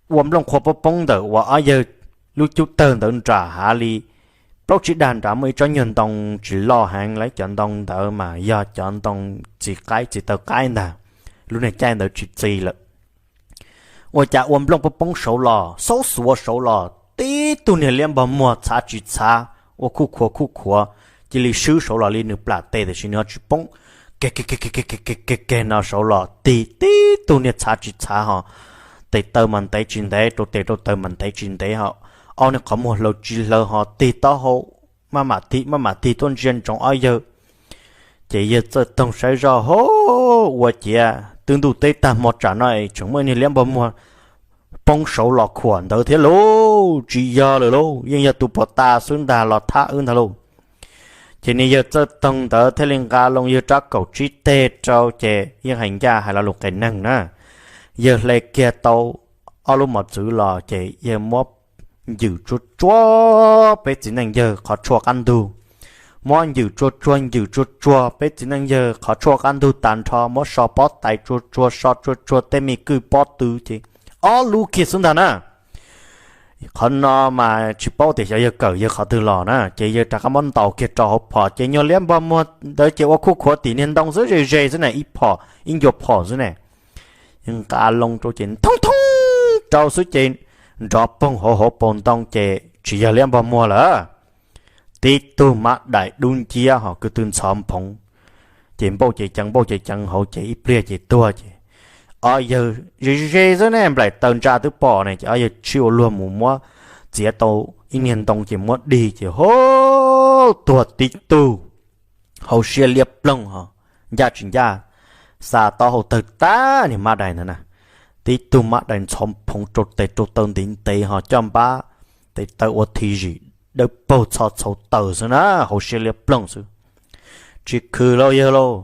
ua nplooj qhuav poob poob ntawm uas ob yawg lub cub tawg ntawd nram hav li plaub tsib dag nrad muaj ib tsob nyuag ntoo tsis loj heev, lawv cov ntoo ntawd mas yog cov ntoo txiv qaib txiv taw qaib ntag, lub niag caij ntawd tsis txi lawm. Ua cas ua nplooj poob poob saud los, xaub xuav saud los, tib tug niag liab npog muag txhav tsis txhav, ua khuj khuav khuj khuav, cia li swb saud los li nws plam tes tiam sis nws ho tsis poob. Ke ke ke ke ke ke ke ke no saud los tig tib tug niag txhav tsis txhav ho, tes taw mas ntev tsis ntev, rau tes rau taw mas ntev tsis ntev ho, ob niag qhov muag hlaws tsis hlaws ho tig taub hau, maj mam tig maj mam tig tuaj ntsia ntsoov ob yawg. Ces yawg Txawj Toog saib zoj ho, ua ciav twb ntuj teb tag hmo tsam no es tseem muaj niag liab npog muag poob saud los khuam ntawd thiab lauj, tsis yog lawm lauj, yeej yog tus puas tas xwb ntag los thab wb ntag lauj. Ces niag yawg Txawj Toog ntawd thiaj li nqa loo yawg rab kaum tsib teg rau ces yeej hais ncaj hais lo lus qias neeg na. Yawg hle kiag tau ob lub mos txwv los ces yawg muab ncwm tsuag tsuag peb txiv neej yawg qhov tshuaj qab ntug, muab ncwm tsuag tsuag ncwm tsuag tsuag peb txiv neej yawg qhov tshuaj qab ntug tas nrho, muab so pob tais tsuag tsuag so tsuag tsuag tej me kwj pob tw ces ob lub kiag xwb ntag na. Qhov no mas tsis paub tias xyov yawg kawm yawg qhov twg los na, ces yawg rov qab muab ntaus kiag rau hauv phom ces nyuag liab npog muag ntawd ces ua khuj khuav tim niag ntoo xwb, ze ze xwb na, ib phom ib ncua phom xwb ne. Nqa loo rau ces thoob thoob rau xwb ces nrov poog hauv hauv paus ntoo ces tsis yog liab npog muag lawm, tib tug mab daim dub nciab ho kwv tw ntxhov nphoov, ces npauj ces ceev npauj ces ceev hauv ces ib pliag ces tuag ces ob yawg ze ze xwb ne, nplaim taw ntsa twb pom ne ces ob yawg sib ua luag mus muab txiav tau ib niag ntoo ces muab dig ces ho tuag tib tug hauv siab liab ploog ho ncaj tsis ncaj, xa taub hau tawg tag niag mab daim ntawd na. Tib tug mab daim ntxhov nphoov rau tes rau taw ntev ntev ho coj npab tes taw ua thi zim dawb paug txho txhau taws xwb na, hauv siab liab ploog xwb. Tsis khwv lauj yawg lauj,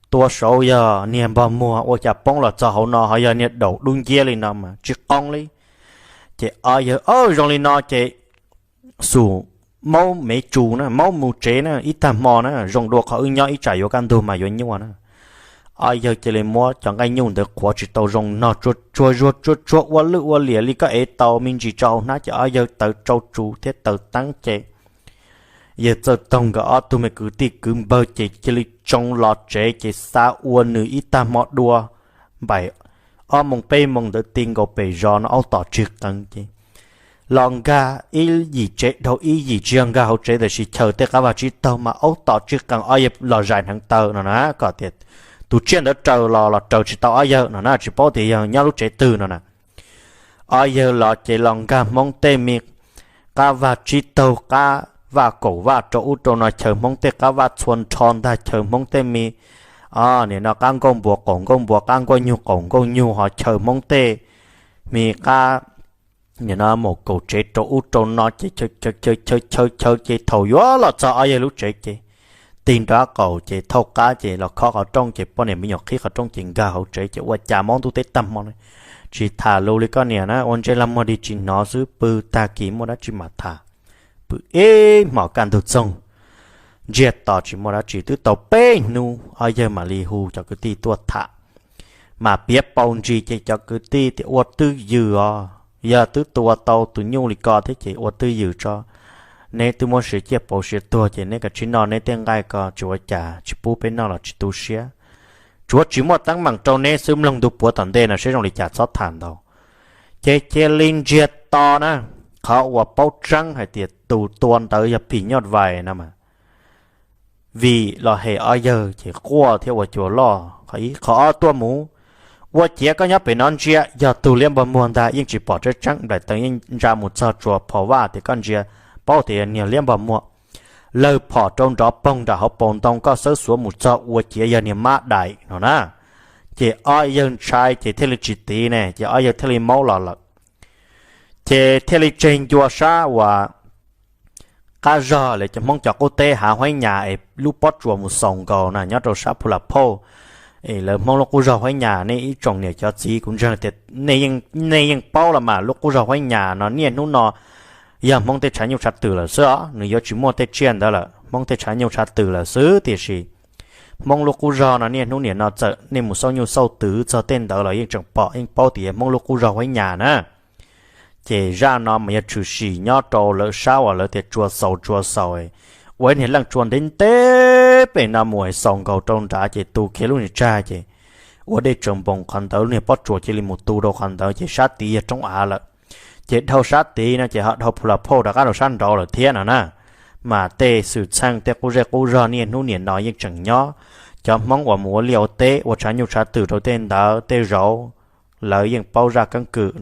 tua saud yog niag npog muag, ua cas poob los txog hauv no ho yog niag daum dub nciab li no mas tsis qoob li. Ces ob yawg, o, zoo li no ces xum maub mev tsus na, maub mus tsev na, ib tag hmo na, zoo dua qhov wb nyob ib tsam yuav kaj ntug mas yuav nyuaj na. Ob yawg cia li muab cov nqaij nyuj ntawd qhuav tsis tau zoo, nog tsuag tsuag zuag tsuag tsuag ua lwj ua liam li koj ev tau me ntsis tso hauv hnab ces ob yawg taws tsau tsuag thiab taws teeb ces yawg Txawj Toog nkawd ob tug me kwv tij kwv npawg ces cia li tsoo los tsev ces xav ua nws ib tag hmo dua, npaum ob moos peb moos ntawd ti nkaus pem zos no aub tom tsig qees ces los nkag ib yim tsev dhau ib yim, tsis yog nkag hauv tsev tab sis chaws tej qab vaj tsib taug mas aub tom tsig qees, ob yawg los zais hneev taw no na, kom tias tus tsiaj ntawd raws los los raws tsis tau ob yawg no na, tsis paub tias yog nyob lub tsev twg no na. Ob yawg los ces los nkag Hmoob tej me qab vaj tsib taug, qab vaj kaum vaj rau ub rau no, chaws Hmoob tej qab vaj txhua nrho ntag, chaw Hmoob tej me, o, nim no qab nkauj npua qaum nkauj npua, qab nkauj nyug qaum nkauj nyug, ho chaw Hmoob tej me qab, nim no mus kaum tsev rau ub rau no ces chaw chaw chaw chaw ces thaum yuav los txog ob yawg lub tsev ces tig nrab qaum ces thauj qab ces los khob qhov rooj ces poj niam me nyuam qhib qhov rooj ces nkag hauv tsev ces ua cas maub ntuj teb tag hmo li. Tsis tham lus li koj niam na, ua ntsej lag muag dig tsis hnov xwb, pw tag kis muaj dab tsi mam tham. Pw ib hmos kaj ntug txoog, ntsiag to tsis muaj dab tsi, twb tau peb hnub ob yawg mam li hu cov kwv tij tuaj tham. Mas piav paus ntsis ces cov kwv tij tias ua twj ywm os, yog twb tua tau tus nyuj li ko thiab ces ua twj ywm tso. Neb twb muab siav ciaj pauv siav tuag ces neb kav tsij noj neb tej nqaij ko, tsis ua cas, tsis pub peb noj los tsis tu siab. Tsuav tsis muaj teeb meem rau neb xwb, mloog ntu puav tom ntej no seb zoo li cas txhob tham ntau. Ces cia li ntsiag to na, qhov uas paub tseeb hais tias tus tua ntawd yog phim nyuj vais no mas, vim los hem ob yawg ces quaj thiab ua cua loj. Qhov ib, qhov ob tuaj mus, ua ciav koj nyob pem no ntsia yog tug liab npog muag ntag, yeej tsis pom tseeb tseeb, nplaim teev yeej ntsa mus txog tsuas phom vaj tias koj ntsia paub tias yog niag liab npog muag. Lawg phom rau nrov poog nram hauv paus ntoo, koj xawb xuav mus txog ua ciav yog niag mab dais no na. Ces ob yawg ntshai ces thiaj li tsis tiv ne, ces ob yawg thiaj li maub los lawm. Ces thiaj li tseg ncua sab uas qab zog lawv cov Hmoob cov qub teb hav Huaib Nyas es lub pob tsuas mus xaus nkaus na, nyob rau sab Phu Las Phauj. Es lawv Hmoob lub qub zog Huaib Nyas, nej ib tsoom niam cov txiv kuv ntseeg tias nej yeej paub los mas, lub qub zog Huaib Nyas no niaj hnub no yog Hmoob tej tshav nyuj tshav twm lawm xwb os, nws yuav tsis muaj tej tsiaj ntawd lawm, Hmoob tej tshav nyuj tshav twm lawm xwb. Tiam sis Hmoob lub qub zog no niaj hnub niam no txawm nej mus xauj nyuj xauj twm txog tej ntawd los yeej tseem pom yeej paub tias yog Hmoob lub qub zog Huaib Nyas na. Ces zaj no mas yog tshwm sim nyob rau lawv sab uas lawv tias tsua xaus tsua xaus, ua ib niag leej tsua ntev ntev pem no mus xaus nkaus rau nrad ces tu kiag lub niag tsag ces ua dej tsaws npoos qhov ntawd, lub niag pob tsuas cia li mus tu rau qhov ntawd ces sab tid yog roob av lawm. Ces dhau sab tid no ces ho dhau Phu Las Phauj rov qab rau sab nraud lawm thiab no na. Mas tej xwm txheej tej qub zej qub zog niaj hnub niam no yeej tseem nyob. Cov Hmoob uas mus ua liaj ua teb ua tshav nyuj tshav twm rau tej ntawd tej zaum lawv yeej paub zaj keeb kwm.